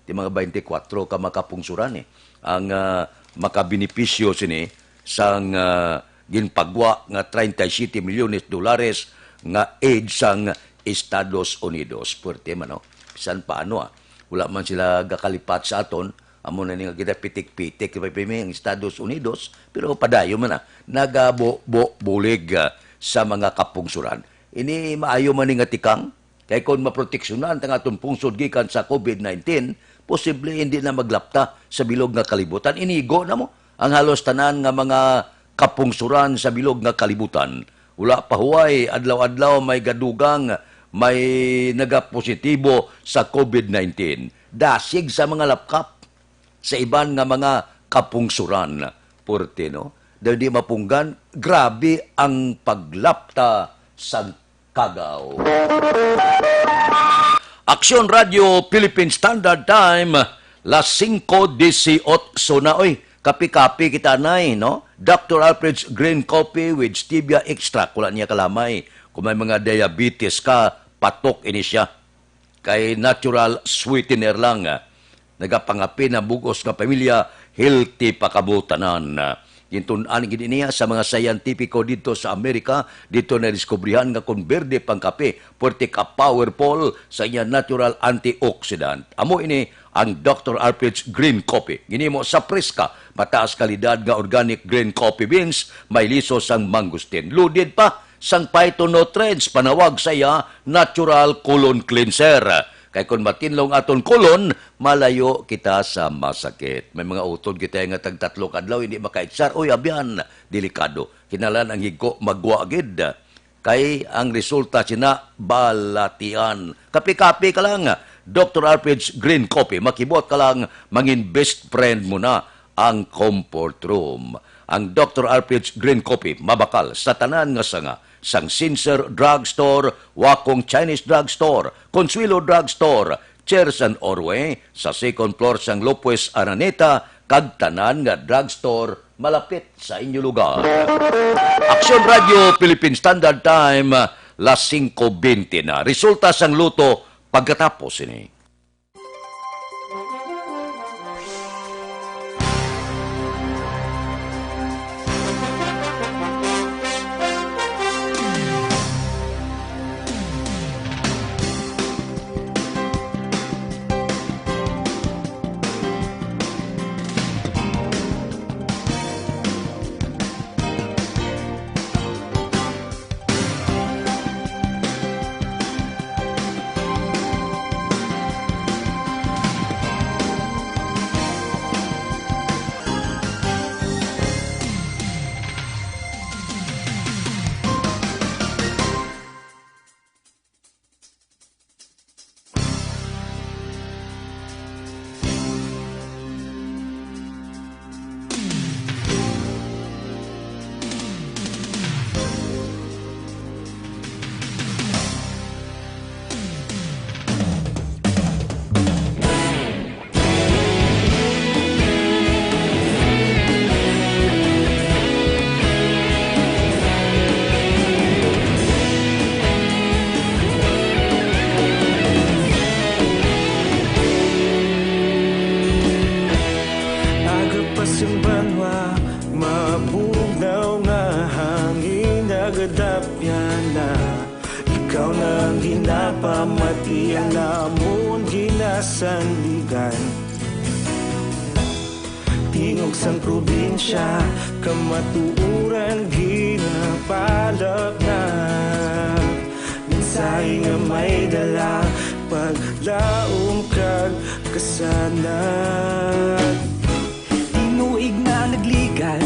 Di mga twenty-four ka makapungsuran, eh, ang, ah, makabenepisyo sini sang, ah, ginpagwa nga treinta y siete milyones dolares nga aid sang Estados Unidos. Puwerte man, no? Bisan paano, ah, wala man sila gakalipat sa aton. Amo na ni nga kita pitik-pitik kay may ang Estados Unidos, pero padayon man, ah, nagabu-, bu-, bulig, ah, sa mga kapungsuran. Ini maayo man ni nga tikang, kay kon maproteksyonan ang aton pungsod gikan sa COVID nineteen, posible hindi na maglapta sa bilog nga kalibutan. Inigo na mo ang halos tanan nga mga kapungsuran sa bilog nga kalibutan. Wala pa huway, adlaw-adlaw may gadugang, may nagapositibo sa COVID nineteen. Dasig sa mga lapkap sa iban nga mga kapungsuran. Puwerte, no? Dahil di mapunggan, grabe ang paglapta sa kagaw. Aksyon Radio Philippine Standard Time, las singko disiotso na. Oy, kape-kape kita, nay, no? Doctor Alfred's Green Coffee with Stevia Extract. Wala niya kalamay. Kung may mga diabetes ka, patok ini siya. Kay natural sweetener lang. Nagapangape na bug-os nga pamilya, healthy pa kamo tanan. Gintun-an gid niya sa mga siyentipiko didto sa Amerika, didto nadiskubrihan nga kon berde pang kape, puwerte ka powerful sa iya natural antioxidant. Amo ini ang Doctor Alfred's Green Coffee. Ginhimo sa preska, mataas kalidad nga organic green coffee beans, may liso sang mangosteen. Loaded pa sang phytonutrients, panawag sa iya, natural colon cleanser. Kay kon matinlong aton colon, malayo kita sa masakit. May mga utod kita nga tagtatlo ka adlaw, hindi maka-H R. Uy, abyan, delikado. Kinahanglan ang higko magwa gid. Kay ang resulta sina balatian. Kape-kape ka lang. Doctor Alfred's Green Coffee. Makibot ka lang, mangin best friend mo na ang comfort room. Ang Doctor Alfred's Green Coffee mabakal sa tanan nga sanga, sang Sincere Drugstore, Wakong Chinese Drugstore, Consuelo Drugstore, Church and Orway, sa second floor sang Lopez Araneta, kag tanan nga drugstore malapit sa inyo lugar. Aksyon Radio Philippine Standard Time, las singko bente na. Resulta sang lotto pagkatapos sini. Aga pa sing banwa, mabugnaw nga hangin, nagadapya na. Ikaw na ang ginapamati, ang amon ginasandigan. Tingog sang probinsya, kamatuoran ginapalapnap. Mensahe nga may dala, paglaom kag kasanag. Tinuig na nagligad,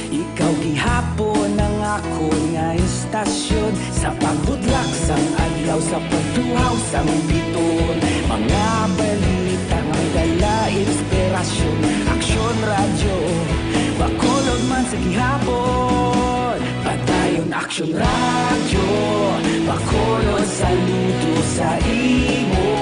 ikaw gihapon ang akon nga istasyon. Sa pagbudlak sang adlaw, sa pagtuhaw sang biton, mga balita nga dala inspirasyon. Aksyon Radyo, Bacolod man sa gihapon. Padayon Aksyon Radyo, Bacolod, saludo sa imo.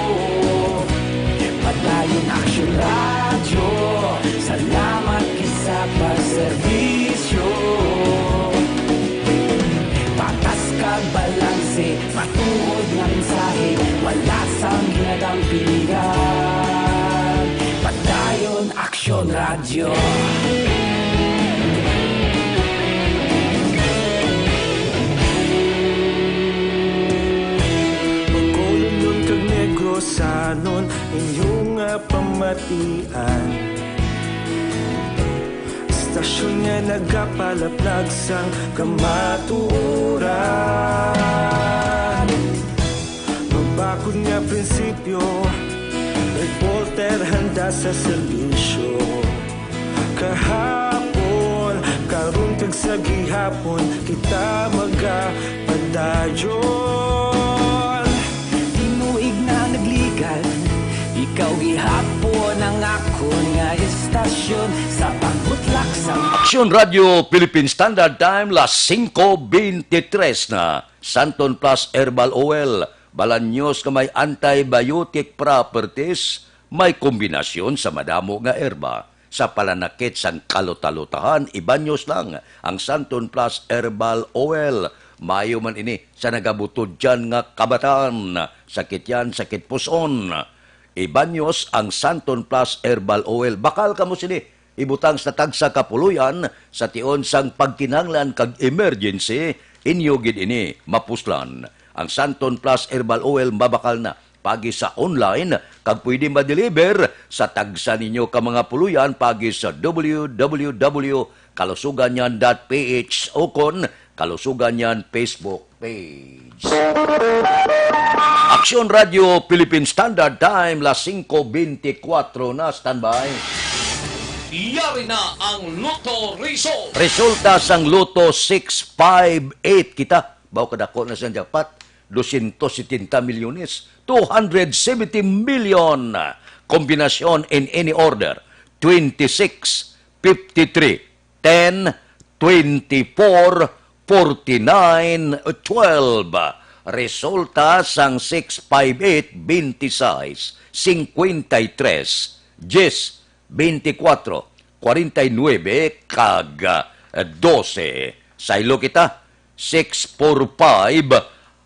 Bacolod kag Negrosanon, inyo nga pamatian. Istasyon nga nagapalaplag sang kamatuoran. Mabakod nga prinsipyo, reporter handa sa serbisyo. Kahapon, karon kag sa gihapon, kita magapadayon. Tinuig na nagligan, ikaw gihapon ang akon nga istasyon sa pagbutlak sa Aksyon Radio Philippine Standard Time, las singko beintitres na. Santon Plus Herbal Oil, balanyos nga may antibiotic properties, may kombinasyon sa madamo nga herba. Sa pananakit sang kalutalotahan, ibanyos lang ang Santon Plus Herbal Oil. Maayo man ini sa nagabutodyan nga kabataan, sakit yan, sakit puson. Ibanyos ang Santon Plus Herbal Oil. Bakal kamo sini ibutang sa tagsa ka puloy-an sa tion sang pagkinahanglan kag emergency, inyo gid ini mapuslan. Ang Santon Plus Herbal Oil mabakal na pagi sa online kag pwede ma-deliver sa tagsa ninyo ka mga puloy-an pagi sa w w w kalusugan yan dot p h o kon Kalusugan yan Facebook page. Aksyon Radio Philippine Standard Time, las singko beintikwatro na. Standby. Yari na ang Lotto Result. Resulta sang Lotto six five eight. Kita, baw kadako na sa jackpot, dosyentos setenta milyones, two hundred seventy million. Kombinasyon in any order, twenty-six, fifty-three, ten, twenty-four, forty-nine, twelve. Resulta sang six five eight, twenty-six, cincuenta y tres, diez, veinticuatro, cuarenta y nueve, kag, ah, doce. Saylo kita, six four five,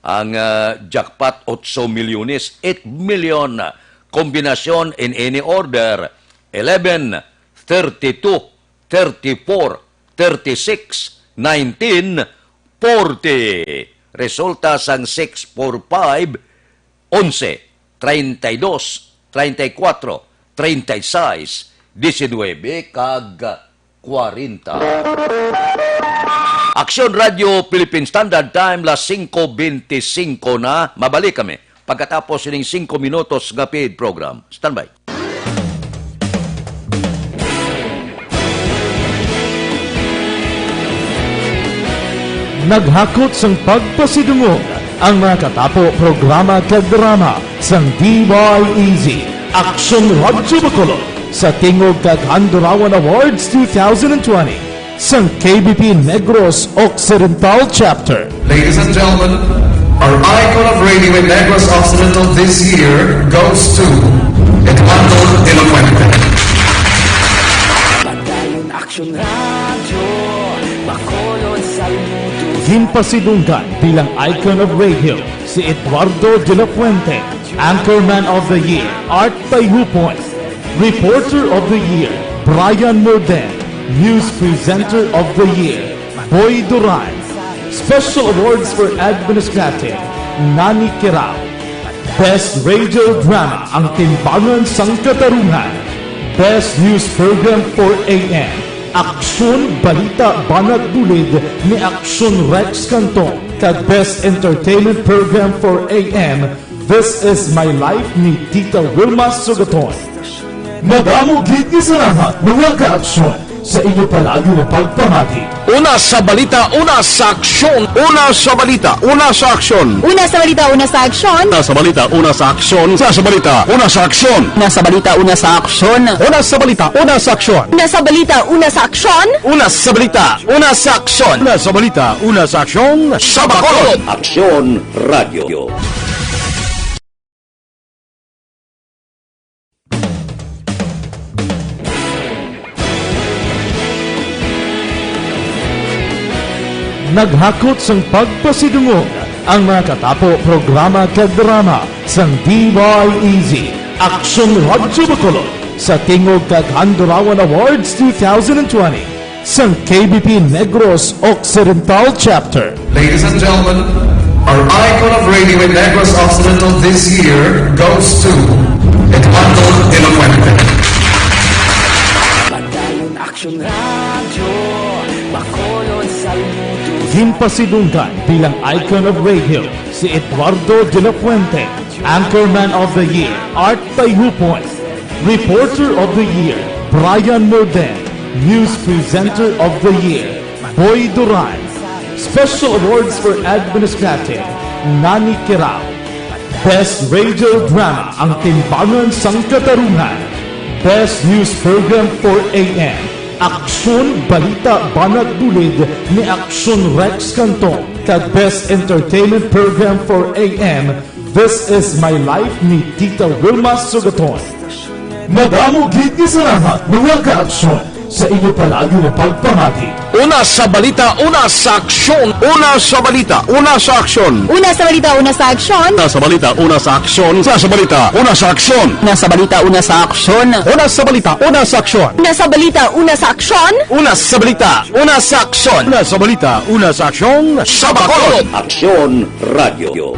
ang, ah, jackpot, otso milyones, eight million. Kombinasyon in any order, eleven, thirty-two, thirty-four, thirty-six, nineteen, forty. Resulta sang six four five, onse, treinta y dos, treinta y cuatro, treinta y seis, diecinuebe, kag kwarenta. Aksyon Radio Philippine Standard Time, las singko beinticinco na. Mabalik kami pagkatapos sining singko minutos nga paid program. Standby. Naghakot sang pagpasidungog ang mga katapo programa kag drama sang D Y E Z, Aksyon Radyo Bacolod, sa Tingog kag Handurawan Awards two thousand twenty sang K B P Negros Occidental Chapter. Ladies and gentlemen, our icon of radio in Negros Occidental this year goes to Eduardo de la Fuente. Padayon Aksyon Radyo, Bacolod, saludo. Ginpasidunggan bilang icon of radio si Eduardo de la Fuente, Anchorman of the Year, Art Tayupon, Reporter of the Year, Brian Morden, News Presenter of the Year, Boy Duran. Special Awards for Administrative, Nani Kirao. Best Radio Drama, Ang Timbangan sang Katarungan. Best News Program for A M, Aksyon Balita Banat Bulid ni Aksyon Rex Cantong, kag Best Entertainment Program for A M, This Is My Life ni Tita Wilma Sugaton. Madamo gid nga salamat, mga kaaksyon, sa inyo palagi nga pagpamati. Una sa balita, una sa aksyon. Una sa balita, una sa aksyon. Una sa balita, una sa aksyon. Una sa balita, una sa aksyon. Una sa balita, una sa aksyon. Una sa balita, una sa aksyon. Una sa balita, una sa aksyon. Una sa balita, una sa aksyon. Una sa balita, una sa aksyon. Una sa balita, una sa aksyon. Sa Bacolod. Aksyon Radio. Naghakot sang pagpasidungog ang mga katapo programa kag drama sang D Y E Z, Aksyon Radyo Bacolod, Sa Tingog kag Handurawan Awards two thousand twenty sang K B P Negros Occidental Chapter. Ladies and gentlemen, our icon of radio in Negros Occidental this year goes to Eduardo de la Fuente. Padayon Aksyon Radyo, Bacolod, saludo. Ginpasidunggan bilang icon of radio si Eduardo de la Fuente, Anchorman of the Year, Art Tayhupon, Reporter of the Year, Brian Morden, News Presenter of the Year, Boy Duran, Special Awards for Administrative, Nani Kirao, Best Radio Drama, Ang Timbangan sang Katarungan, Best News Program for A M, Aksyon Balita Banat Bulid ni Aksyon Rex Cantong, kag Best Entertainment Program for A M, This Is My Life ni Tita Wilma Sugaton. Madamo gid nga salamat, mga kaaksyon, sa inyo palagi nga pagpamati. Una sa balita, una sa aksyon. Una sa balita, una sa aksyon. Una sa balita, una sa aksyon. Una sa balita, una sa aksyon. Una sa balita, una sa aksyon. Una sa balita, una sa aksyon. Una sa balita, una sa aksyon. Una sa balita, una sa aksyon. Una sa balita, una sa aksyon. Una sa balita, una sa aksyon. Sa Bacolod. Aksyon Radio.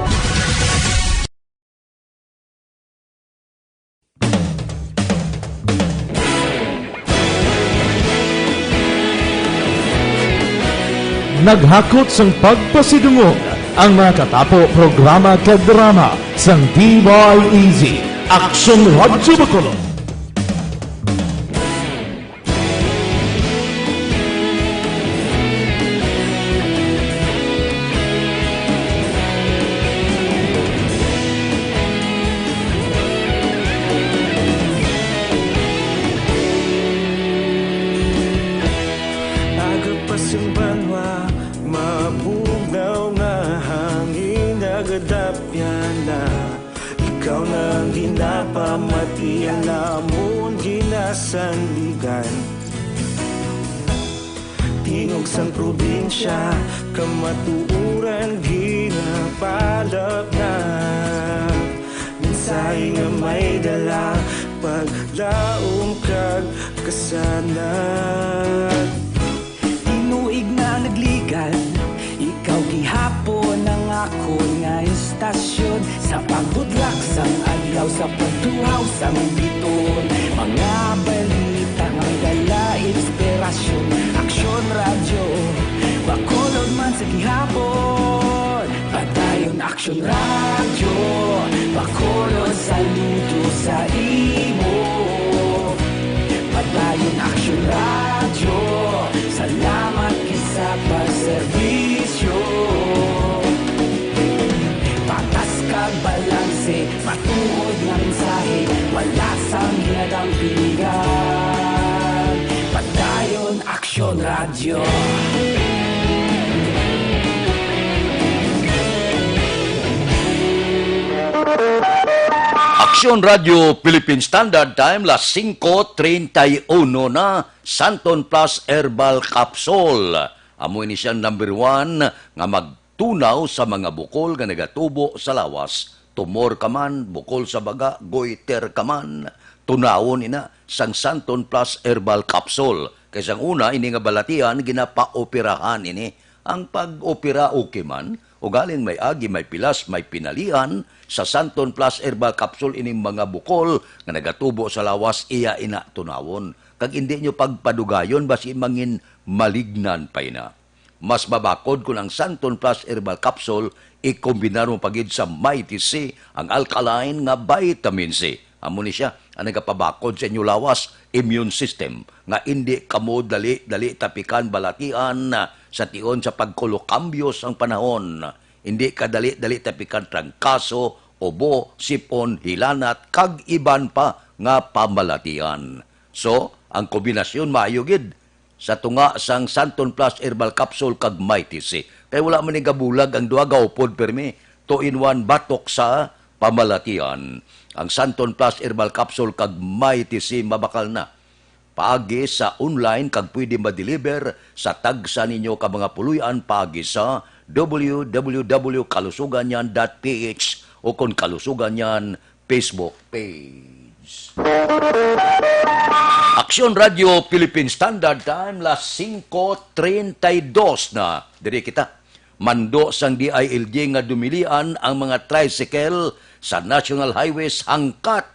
Naghakot sang pagpasidungog ang mga katapo programa kag drama sang D Y E Z, Aksyon Radyo Bacolod. Aga pa sing banwa, mabugnaw nga hangin nagadapyan na. Ikaw na ang ginapamati, ang namon ginasandigan. Tingog sang probinsya, kamatuoran ginapalapnap. Mensahe nga may dala, paglaom kag kasanag. Tinuig na nagligad, ikaw gihapon ang akon nga istasyon. Sa pagbudlak sang adlaw, sa pagtuhaw sang biton, mga balita nga may dala inspirasyon. Aksyon Radyo, Bacolod man sa gihapon. Padayon Aksyon Radyo, Bacolod, saludo sa imo. Padayon Aksyon Radyo, salamat gid sa pagserbisyo. Patas kag balanse, matuod nga mensahe, wala sang ginadampingan. Padayon Aksyon Radyo. Aksyon Radyo Philippine Standard Time, las singko treinta y uno na. Santon Plus Herbal Capsule. Amo ini siyang number one nga magtunaw sa mga bukol nga nagatubo sa lawas. Tumor ka man, bukol sa baga, goiter ka man, tunawon ina sang Santon Plus Herbal Capsule. Kay sang una, ini nga balatian ginapaoperahan ini. Ang pag-opera okay man, ugaling may agi, may pilas, may pinalian, sa Santon Plus Herbal Capsule ining mga bukol nga nagatubo sa lawas, iya ina tunawon. Kag indi nyo pagpadugayon, basi mangin malignan pa ina. Mas mabakod kon ang Santon Plus Herbal Capsule ikombinar mo pa gid sa Mighty C, ang alkaline nga vitamin C. Amo ni sia ang nagapabakod sa inyo lawas, immune system, nga indi kamo dali-dali tapikan balatian sa tion sa pagkulokambyo sang panahon. Indi ka dali-dali tapikan trangkaso, ubo, sipon, hilanat, kag iban pa nga pamalatian. So, ang kombinasyon maayo gid sa tunga sang Santon Plus Herbal Capsule kag Mighty C. Kay wala man ni gabulag ang duha, gaupod pirmi, two in one batok sa pamalatian. Ang Santon Plus Herbal Capsule kag Mighty C mabakal na paagi sa online kag pwede ma-deliver sa tagsa ninyo ka mga puloy-an paagi sa w w w kalusuganyan dot p h o kon Kalusuganyan Facebook page. Aksyon Radio Philippine Standard Time, las singko treinta y dos na. Diri kita. Mando sang D I L G nga dumilian ang mga tricycle sa National Highways hangkat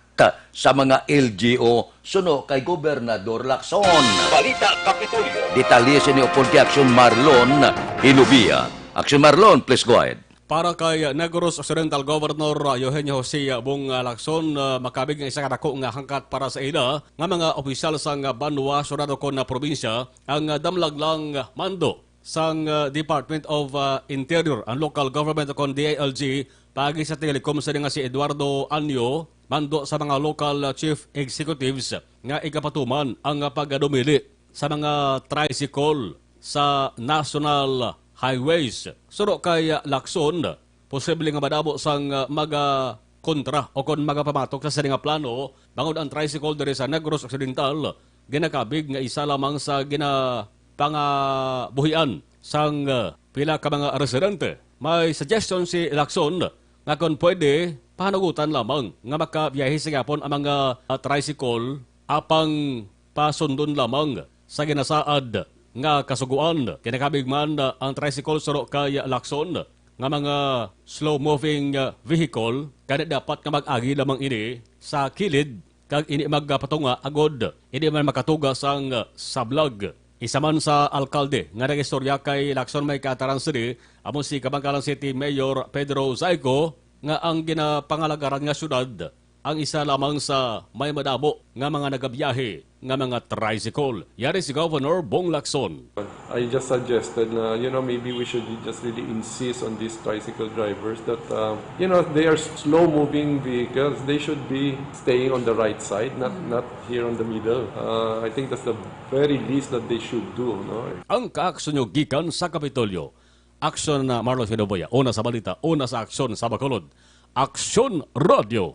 sa mga L G U suno kay Gobernador Lacson. Balita Kapitolyo. Detalye sini upod kay Aksyon Marlon Hilubia. Aksyon Marlon, please go ahead. Para kay Negros Occidental Governor Eugenio Jose Bong Lacson, ah, makabig nga isa ka dako nga hangkat para sa ila nga mga opisyal sang banwa, syudad, o kon probinsya ang, ah, damlag lang mando sang, ah, Department of, ah, Interior, ang Local Government o kon D I L G, paagi sa Telecom sini nga si Eduardo Anyo, mando sa mga local, ah, chief executives nga igapatuman ang, ah, pagdumili sa mga tricycle sa national highways. Suno kay, ah, Lacson, posible nga madamo sang, ah, magakontra o kon magapamatok sa sini nga plano, bangod ang tricycle diri sa Negros Occidental ginakabig nga isa lamang sa ginapangabuhian sang, ah, pila ka mga residente. May suggestion si Lacson nga kon pwede, pahanugutan lamang nga makabiyahe sa gihapon ang mga, ah, tricycle apang pasundon lamang sa ginasaad nga kasugoan. Kinakabig man, ah, ang tricycle suno kay Lacson nga mga slow-moving, ah, vehicle, kani dapat nga mag-agi lamang ini sa kilid kag indi magpatunga agod indi man makatuga sang, ah, sablag. Isa man sa alkalde nga nag-istorya kay Lacson may kaataran sini, amo si Kabankalan City Mayor Pedro Zaico, nga ang ginapangalagaran nga syudad ang isa lamang sa may madamo nga mga nagabiyahe nga mga tricycle. Yari si Governor Bong Lacson. I just suggested na, you know, maybe we should just really insist on these tricycle drivers that, uh, you know, they are slow-moving vehicles. They should be staying on the right side, not, not here on the middle. Uh, I think that's the very least that they should do, no? Ang kaaksyon nyo gikan sa Kapitolyo. Aksyon na Marlon Sinoboya. Una sa balita, una sa aksyon sa Bacolod. Aksyon Radio.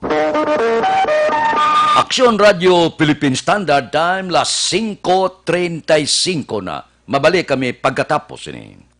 Aksyon Radio Philippine Standard Time, las singko treinta y cinco na. Mabalik kami pagkatapos ini.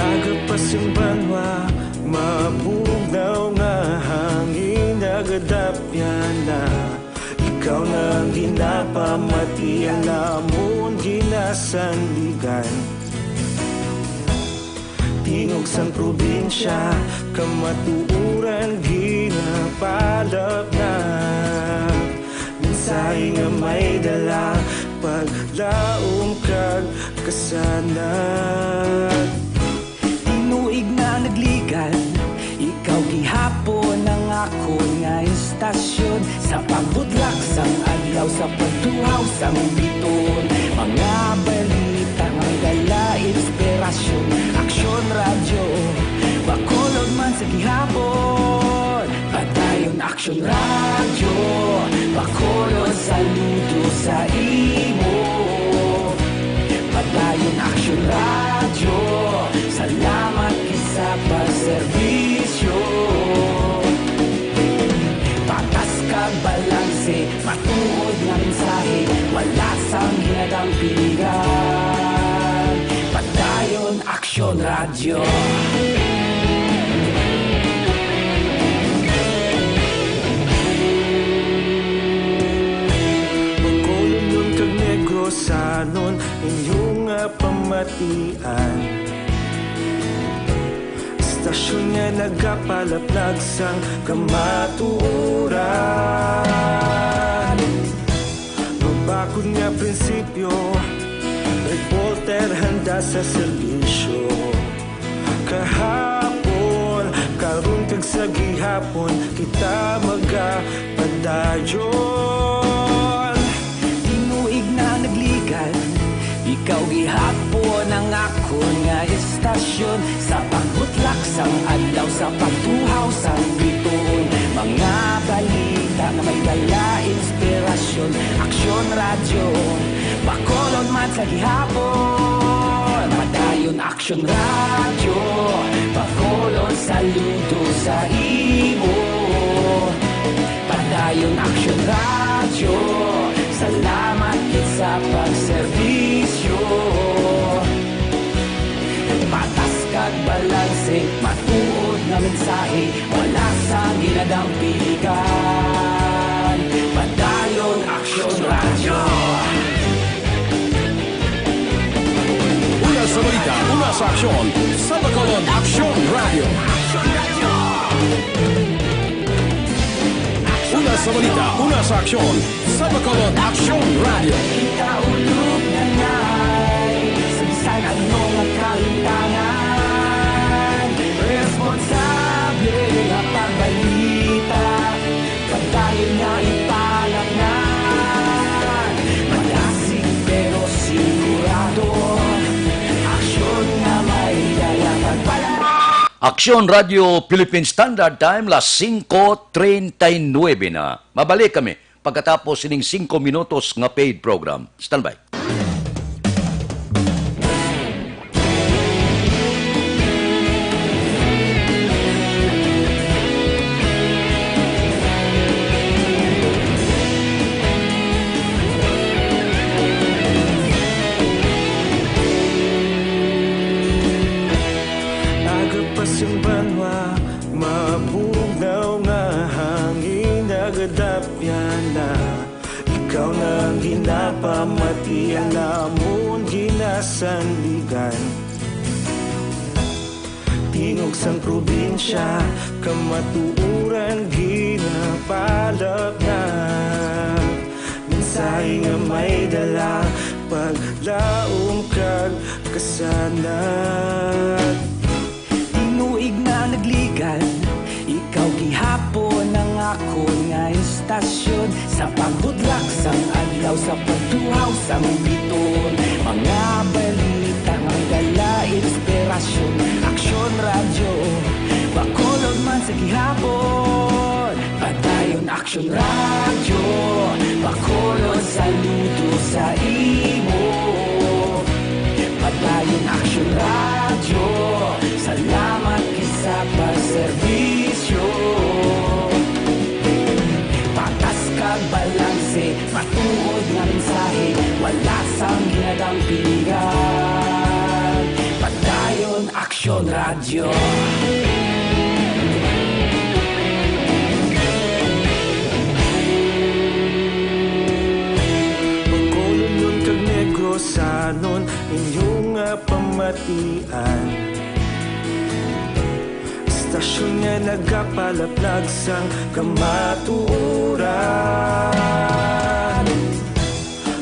Aga pa sing banwa, mabugnaw nga hangin, nagadapyan na. Ikaw na ang ginapamati, ang amon ginasandigan. Tingog sang probinsya, kamatuoran ginapalapnap. Mensahe nga may dala, paglaom kag kasanag. Tinuig na nagligan, ikaw gihapon ang akon nga istasyon. Sa pagbudlak sang adlaw, sa pagtuhaw sang biton, mga balita nga dala inspirasyon. Aksyon Radyo, Bacolod man sa gihapon. Padayon Aksyon Radyo, Bacolod, saludo sa imo. Padayon Aksyon Radyo, salamat gid sa pagserbisyo. Patas kag balanse, matuod nga mensahe, wala sang ginadampingan. Padayon Aksyon Radyo. Bacolodnon kag Negrosanon, inyo nga pamatian. Istasyon nga nagapalaplag sang kamatuoran. Mabakod Nga prinsipyo, reporter handa sa serbisyo. Kahapon, karon kag sa gihapon, kita magapadayon. Tinuig na naglikan, ikaw gihapon ang akon nga istasyon. Sa pagbutlak sang adlaw, sa pagtuhaw sang bituon, mga balita nga may dala inspirasyon. Aksyon Radyo, Bacolod man sa gihapon. Padayon Aksyon Radyo, Bacolod, saludo sa imo. Padayon Aksyon Radyo, salamat gid sa pagserbisyo. Patas kag balanse, matuod nga mensahe, wala sang ginadampingan. Padayon Aksyon Radyo. Una sa balita, una sa aksyon, sa Bacolod Aksyon Radyo. Una sa balita, una sa aksyon, sa Bacolod Aksyon Radyo. Kita ulog na ngay, sa bisan ano nga kalimtangan, responsable nga pagbalita, padayon nga ipalapnan. Madasig pero sigurado, aksyon nga may dala pagpala. Aksyon Radyo Philippine Standard Time, las singko treinta y nuebe na. Mabalik kami pagkatapos sining singko minutos nga paid program. Standby. Aga pa sing banwa, mabugnaw nga hangin nagadapyan na. Ikaw na ang ginapamati, ang amon ginasandigan. Tingog sang probinsya, kamatuoran ginapalapnag. Mensahe nga may dala, paglaom kag kasanag. Tinuig na nagligan, ikaw gihapon ang akon nga istasyon. Sa pagbutlak sang adlaw, sa pagtuhaw sang bituon, mga balita nga may dala inspirasyon. Aksyon Radyo, Bacolod man sa gihapon. Padayon Aksyon Radyo, Bacolod, saludo sa imo. Padayon Aksyon Radyo, salamat gid sa pagserbisyo. Patas kag balanse, matuod nga mensahe, wala sang ginadampingan. Padayon Aksyon Radyo. Bacolodnon kag Negrosanon, inyo nga pamatian. Istasyon nga nagapalaplag sang kamatuoran.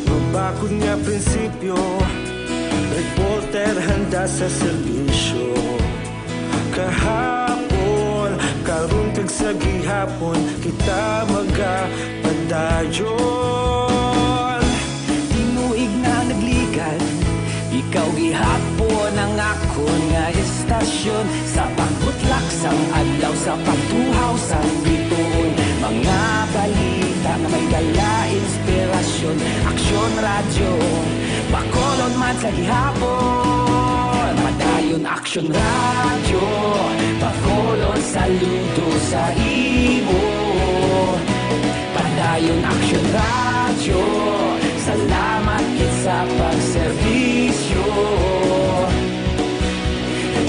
Mabakod nga prinsipyo, reporter handa sa serbisyo. Kahapon, karon kag sa gihapon, kita magapadayon. Tinuig na nagligan, ikaw gihapon ang akon nga istasyon. Sa pagbutlak sang adlaw, sa pagtuhaw sang bituon, mga balita nga may dala inspirasyon. Aksyon Radyo, Bacolod man sa gihapon. Padayon Aksyon Radyo, Bacolod, saludo sa imo. Padayon Aksyon Radyo, salamat gid sa pagserbisyo.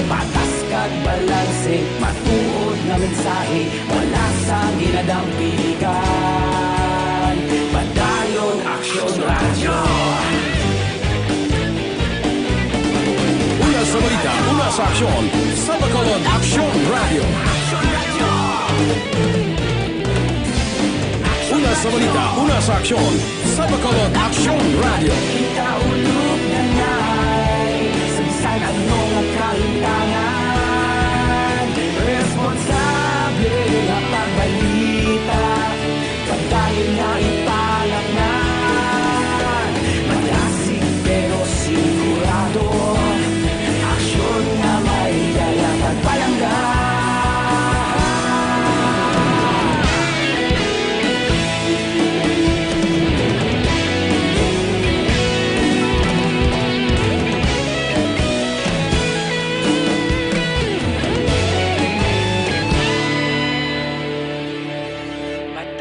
Patas kag balanse, matuod nga mensahe, wala sang ginadampingan. Padayon Aksyon Radyo. Una sa balita, una sa aksyon, sa Bacolod Aksyon Radyo. Una Sa balita, una sa aksyon, sa Bacolod Aksyon Radio. Kita ulog na nai, sa bisan ano nga kalintangan, responsable nga pagbalita, pagdayon na ipalaknag, malasig pero sigurado. Aksyon nga may dala pagpalangga.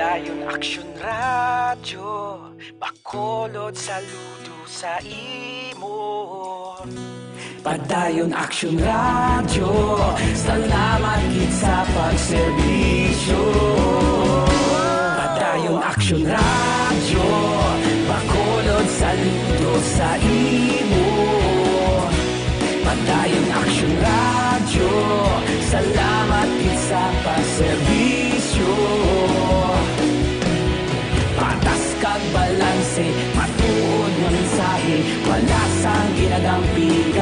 Padayon Aksyon Radyo, Bacolod, saludo sa imo. Padayon Aksyon Radyo, salamat gid sa pagserbisyo. Padayon Aksyon Radyo, Bacolod, saludo sa imo. Padayon Aksyon Radyo, salamat gid sa pagserbisyo. Patas kag balanse, matuod nga mensahe, wala sang ginadampigan.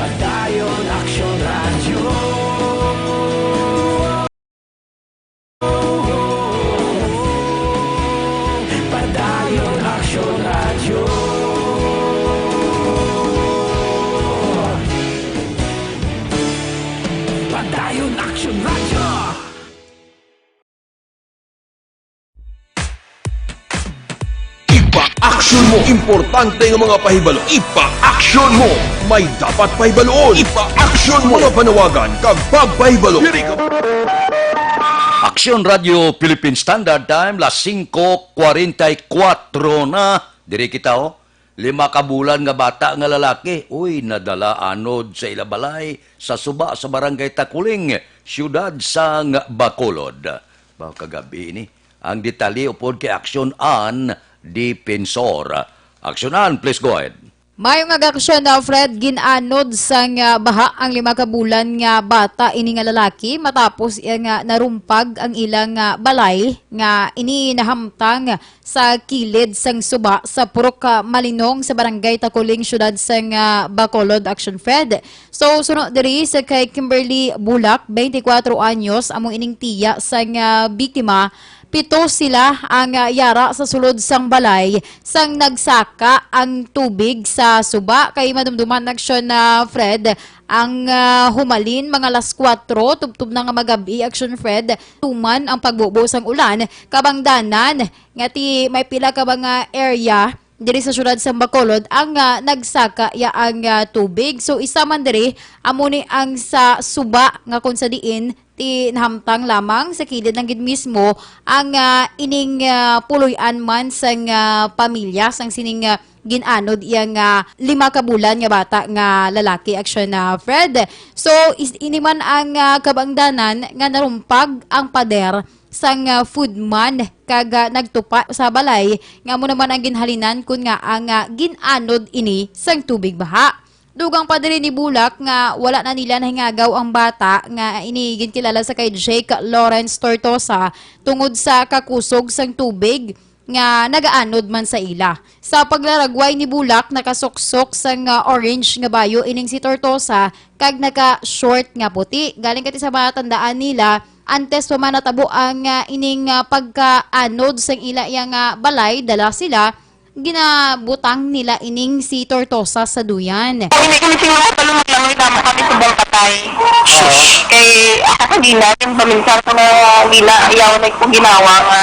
Padayon Aksyon Radyo. Padayon Aksyon Radyo. Padayon Aksyon Radyo. Ipa-action mo. Importante nga mga pahibalo. Ipa-action mo. May dapat pahibaluon. Ipa-action mo. Mga panawagan kag pagpahibalo. Diri ka. Aksyon Radyo Philippine Standard Time, las singko kwarenta y kuwatro na. Diri kita, oh. Lima ka bulan nga bata nga lalaki, uy, nadala anod sa ila balay sa suba sa Barangay Takuling, siyudad sang Bacolod. Ba, kagabi ini. Ang detalye upod kay Aksyon An Dipensor. Aksyon An, please go ahead. Mayo nga aksyon na, Fred, gin-anod sang, ah, baha ang lima ka bulan nga bata ini nga lalaki matapos iya nga narumpag ang ilang, ah, balay nga ini nahamtang sa kilid sang suba sa Purok, ah, Malinong sa Barangay Takuling, siyudad sang, ah, Bacolod, Action Fred. So, suno diri sa kay Kimberly Bulak, twenty-four anyos, amo ining tiya sang, ah, biktima. Pito sila ang, ah, yara sa sulod sang balay sang nagsaka ang tubig sa suba. Kay madumduman, Action, ah, Fred, ang, ah, humalin mga alas kuwatro, tubtob na nga magab-i, Action Fred, tuman ang pagbubo sang ulan, kabangdanan nga ti may pila ka mga area diri sa siyudad sang Bacolod ang, ah, nagsaka ya ang, ah, tubig. So, isa man diri, amo ni ang sa suba nga kung sa diin ti nahamtang lamang sa kilid lang gid mismo ang, ah, ining, ah, puloy-an man sang, ah, pamilya sang sining, ah, gin-anod iya nga lima ka bulan nga bata nga lalaki, Action, ah, Fred. So, is-, ini man ang, ah, kabangdanan nga narumpag ang pader sang, ah, foodman kag, ah, nagtupa sa balay nga amo naman ang ginhalinan kun nga ang, ah, gin-anod ini sang tubig baha. Dugang pa diri ni Bulak nga wala na nila nahingagaw ang bata nga ini ginkilala sa kay Jake Lawrence Tortosa tungod sa kakusog sang tubig nga nagaanod man sa ila. Sa paglaragway ni Bulak, nakasuksok sang, ah, orange nga bayo ining si Tortosa kag naka-short nga puti. Galing kati sa mga tandaan nila, antes pa man natabo ang, ah, ining, ah, pagkaanod sang ila iya nga balay, dala sila, ginabutang nila ining si Tortosa sa duyan. Kung hindi kami siguro sa lumaglangoy, tama kami sa bangkatay. Sus. Kay ako sa gina, yung paminsan ko na gina, ayaw na ko ginawa nga,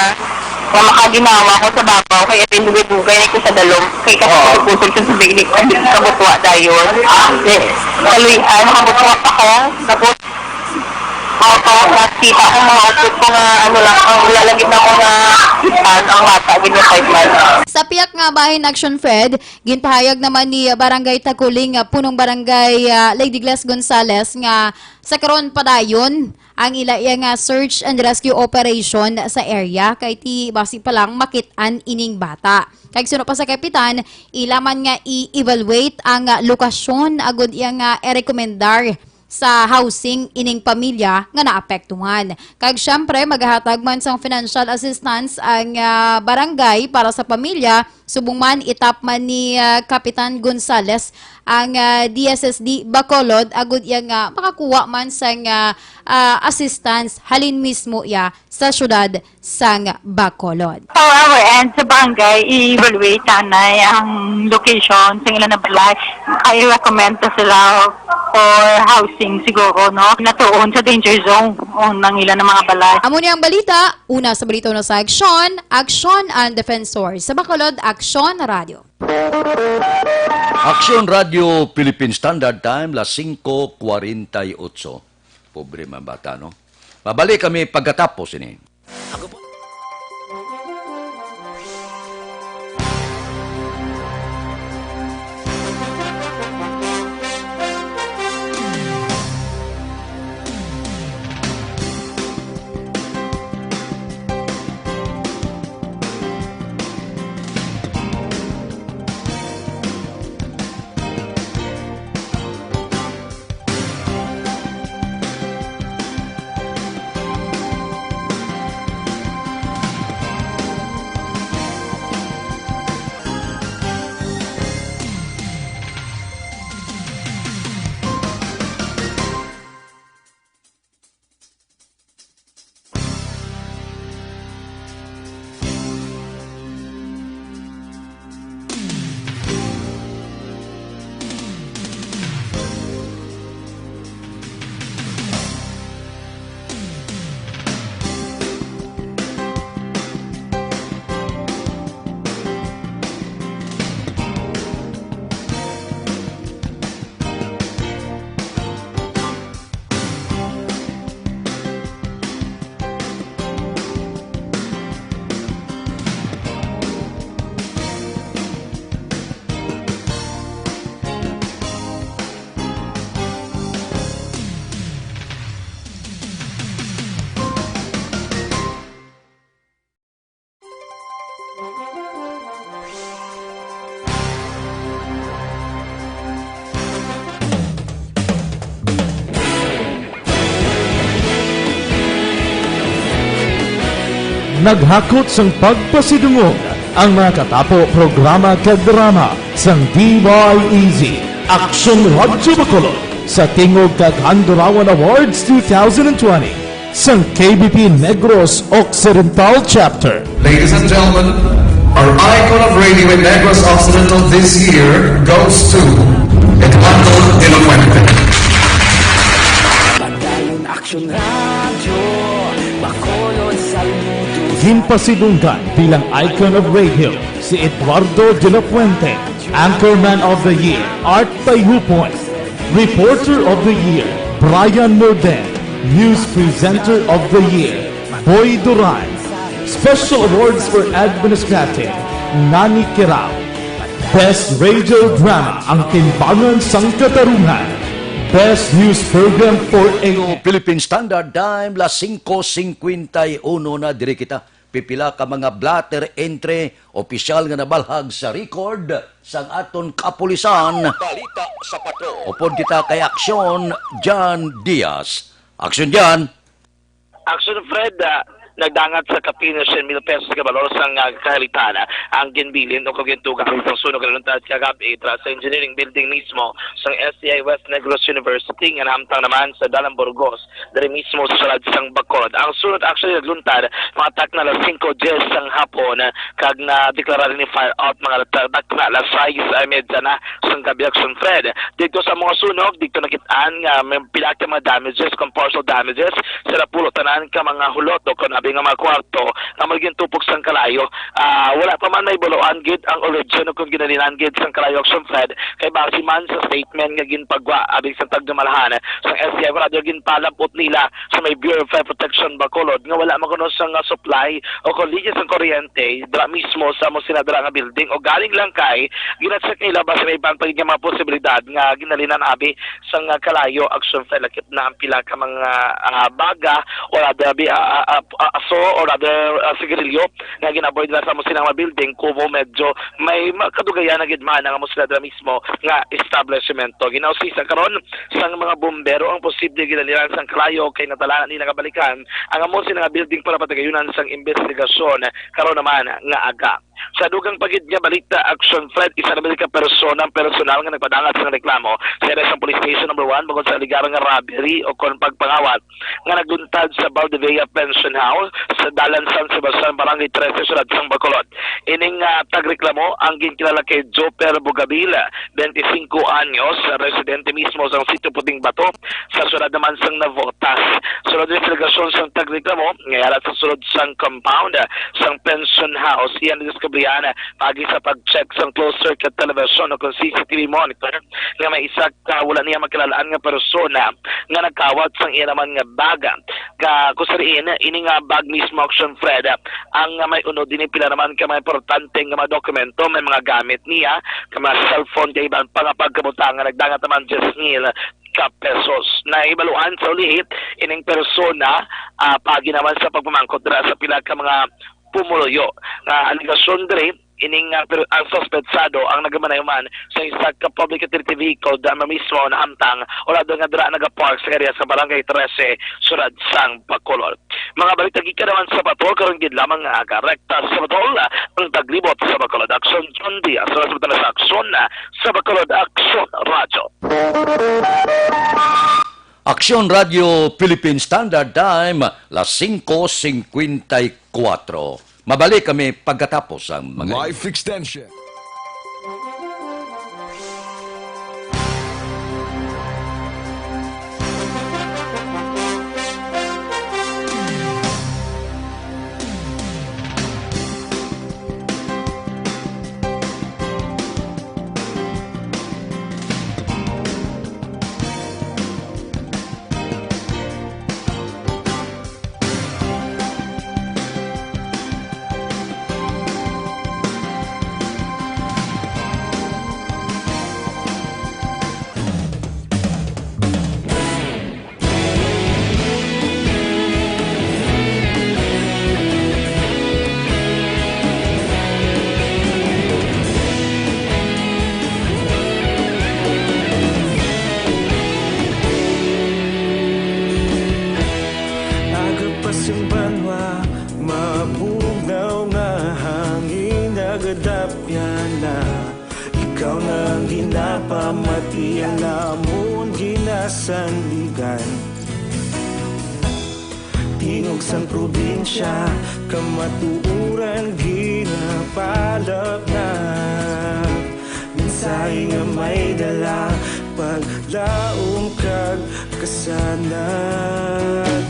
nga makaginawa ko sa babaw, kaya rin dugay-dugay na ko sa dalom. Kay kasi Oo. Kusog sa tubig, di ko kabutwa dayon. Ah, yes. Kaluy-an, makabutwa pa ko. Tapos, Opo, nakita ko mga upod ko nga, ano lang, ang lalagid na ko nga itan, ang bata, gid nga five months. Sa piyak nga bahin, Action Fred, ginpahayag naman ni Barangay Takuling, ah, Punong Barangay, ah, Lady Glass Gonzales nga sa karon padayon ang ila iya nga search and rescue operation sa area kay ti basi pa lang makit-an ining bata. Kag suno pa sa kapitan, ila man nga i-evaluate ang, ah, lokasyon agud iya nga i-rekomendar sa housing ining pamilya nga naapektuhan. Kag siyempre, maghatag man sang financial assistance ang, ah, barangay para sa pamilya, subong man itap man ni, ah, Kapitan Gonzales ang, ah, D S S D Bacolod, agud iya nga makakuha man sang, ah, ah, assistance halin mismo iya sa syudad sang Bacolod. For our end, sa barangay, i-evaluate tanay ang location sa ilang balay. I recommend to sila for housing siguro, no? Natuon sa danger zone o nang ilang mga balay. Amo ni ang balita. Una sa balita, una sa aksyon, Aksyon ang Defensor. Sa Bacolod, Aksyon Radio. Aksyon Radio Philippine Standard Time, las singko kwarenta y ocho. Pobre man bata, no? Mabalik kami pagkatapos ini. Naghakot sang pagpasidungog ang mga katapo, programa kag drama sang D Y E Z, Aksyon Radyo Bacolod, sa tingog kag Handurawan Awards two thousand twenty sang K B P Negros Occidental Chapter. Ladies and gentlemen, our icon of radio in Negros Occidental this year goes to Eduardo de la Fuente. Padayon Aksyon Radyo, Bacolod, saludo. Ginpasidunggan bilang icon of radio si Eduardo de la Fuente, Anchorman of the Year, Art Tayhupon, Reporter of the Year, Brian Morden, News Presenter of the Year, Boy Duran, Special Awards for Administrative, Nani Kirao, Best Radio Drama, Ang Timbangan sang Katarungan, Best News Program for a Philippine Standard Time, las singko singkwenta y uno na, diri kita. Pipila ka mga blotter entry, opisyal nga nabalhag sa record sang aton kapulisan. Balita sa Patrol. Upod kita kay Aksyon Jan Diaz. Aksyon Jan. Aksyon Fred, ah, nagdangat sa kapin nga syen mil pesos nga balor sang, ah, kahalitan, ah, ang ginbilin o kag gintuga sang sunog nga naluntad kagab-i tras sa engineering building mismo sang S T I West Negros University nga nahamtang naman sa Dalan Burgos, diri mismo sa syudad sang Bacolod. Ang sunog actually nagluntad mga takna alas singko diyes sang hapon, kag nadeklara ni fire out mga ta-, takna alas sais y medya na sang gabi, Aksyon Fred. Dito sa mga sunog, dito nakit-an nga may pila ka mga damages, kung partial damages, sira pulo tanan ka mga hulot o kung abi nga mga kwarto nga magintupok sang kalayo. Ah, wala pa man nahibaluan gid ang origin o kung ginhalinan gid sang kalayo, Aksyon Fred, kay base man sa statement nga ginpagwa abi sang tagdumalahan sang S T I Radyo, ginpalabot nila sa may Bureau of Fire Protection Bacolod nga wala man kuno sang, ah, supply o kung linya sang kuryente dira mismo sa amo sina dira nga building, o galing lang kay gina-check nila basi may iban pa gid nga mga posibilidad nga ginhalinan abi sang, ah, kalayo, Aksyon Fred. Lakip na ang pila ka mga, ah, baga o abi, ah, ah, ah, ah, So, or rather, ah, sigarilyo nga ginaboy nila sa amo sina nga mga building, kumo medyo may ma-, kadugayan na gid man ang amo sila dira mismo nga establishmento. Ginausisa karon sang mga bumbero ang posible ginaliran sang kalayo kay natala na nila nga balikan ang amo sina nga building para patagayunan sang imbestigasyon karon naman nga aga. Sa dugang pa gid nga balita, Action Fred, isa naman ka persona ang personal nga nagpadangat sang reklamo sa area sang Police Station Number One bangod sa alegar nga robbery o kon pagpangawat nga nagluntad sa Valdevea Pension House sa Dalan San Sebastian, Barangay Trece, Siyudad sang Bacolod. Ining, ah, tagreklamo ang ginkilala kay Joper Bugabil, twenty-cinco anyos, residente mismo sang Sitio Puting Bato, sa siyudad naman sang Navotas. Sulod sa investigasyon sang tagreklamo, nga yara sa sulod sang compound, ah, sang Pension House, iya nadiskubrihan, ah, paagi sa pag-check sang closed circuit television o kon C C T V monitor, nga may isa ka wala niya makilal-an nga persona nga nagkawat sang iya naman nga bag. Ka, kung sa diin, ini nga bag mismo, Action Fred, ang may unod ini pila naman ka mga importante nga mga dokumento, may mga gamit niya, ka mga cellphone, kay iban pa nga pagkabutang nga nagdangat naman diyes mil ka pesos. Nahibaluan sa ulihi, ining persona, ah, paagi naman sa pagpamangkot dira sa pila ka mga pumuluyo. Nga alegasyon diri, ining, ah, per-, ang suspetsado ang nagamaneho man sa isa ka public utility vehicle dama mismo nahamtang o lado nga dira nagapark sa area sa Barangay Trece, Siyudad sang Bacolod. Mga balita gikan naman sa Batol, karon gid lamang nga aga. Rekta sa Batol, ang taglibot sa Bacolod. Aksyon, John Diaz, sa Batol sa Aksyon, sa Bacolod Aksyon Radyo. Aksyon Radyo Philippine Standard Time, las singko singkwenta y kuwatro. Mabalik kami pagkatapos ang mga Life extension. Aga pa sing banwa, mabugnaw nga hangin, nagadapyan na. Ikaw na ang ginapamati, ang amon ginasandigan. Tingog sang probinsya, kamatuoran ginapalapnag. Mensahe nga may dala, paglaom kag kasanag.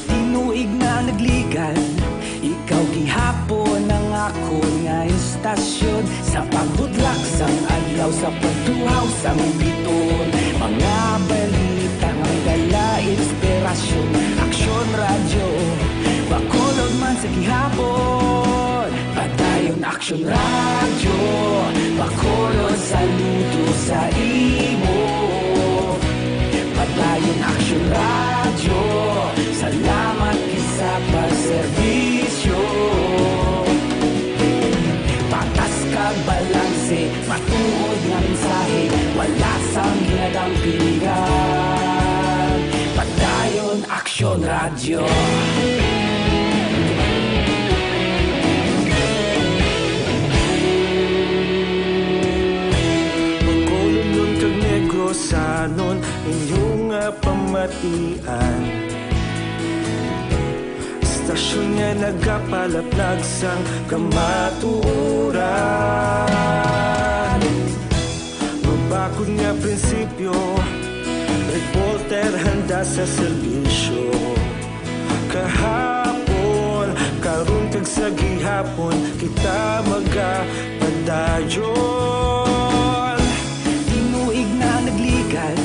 Tinuig na nagligan, ikaw gihapon ang akon nga istasyon. Sa pagbutlak sang adlaw, sa pagtuhaw sang bituon, mga balita nga may dala inspirasyon. Aksyon Radyo Bacolod man sa gihapon. Padayon Aksyon Radyo Bacolod, saludo sa imo. Padayon Aksyon Radyo, salamat gid sa pagserbisyo. Patas kag balanse, matuod nga mensahe, wala sang ginadampingan. Padayon Aksyon Radyo. Bacolodnon kag Negrosanon, inyo nga pamatian. Istasyon nga nagapalaplag sang kamatuoran. Mabakod nga prinsipyo, reporter handa sa serbisyo. Kahapon, karon kag sa gihapon, kita magapadayon. Tinuig na nagligan,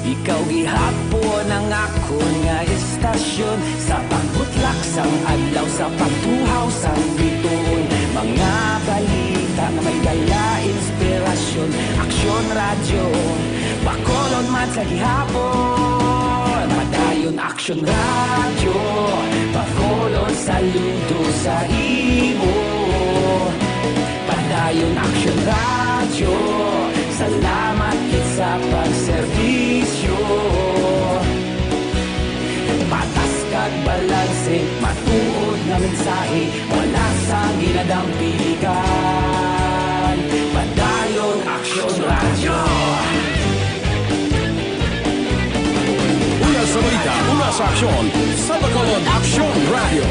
ikaw gihapon ang akon nga istasyon. Sa pagbutlak sang adlaw, sa pagtuhaw sang bituon, mga balita nga may dala inspirasyon. Aksyon Radyo Bacolod man sa gihapon. Padayon Aksyon Radyo Bacolod. Saludo sa imo, padayon Aksyon Radyo. Salamat gid sa pagserbisyo. Patas kag balanse, matuod nga mensahe, wala sang ginadampiligan. Padayon Aksyon Radyo. Una sa balita, una sa aksyon, sa Bacolod Aksyon Radyo.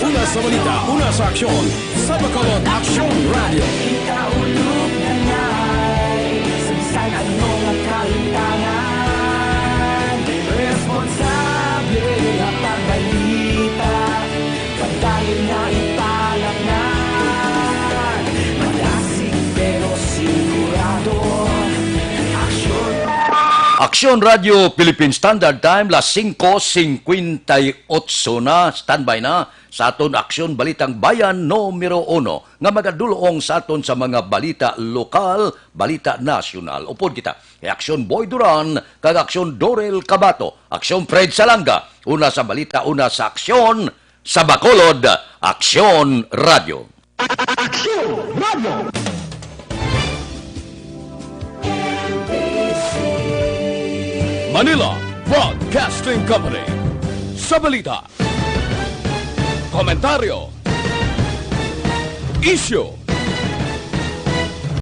Una sa balita, una sa aksyon, sa Bacolod Aksyon Radyo. Ikaulog na ngay, sa bisan ano nga kahimtangan, responsable nga pagbalita. Padayon nga ipalaknag, madasig pero sigurado. Aksyon. Aksyon Radyo Philippine Standard Time, las singko singkwenta y otso na. Standby na sa aton Aksyon Balitang Bayan numero uno nga magadulong sa aton sa mga balita lokal, balita nasyonal. Upod kita kay Aksyon Boy Duran kag Aksyon Dorel Cabato, Aksyon Fred Salanga. Una sa balita, una sa aksyon, sa Bacolod, Aksyon Radyo. Aksyon Radyo. Manila Broadcasting Company. Sa balita, komentaryo, isyu,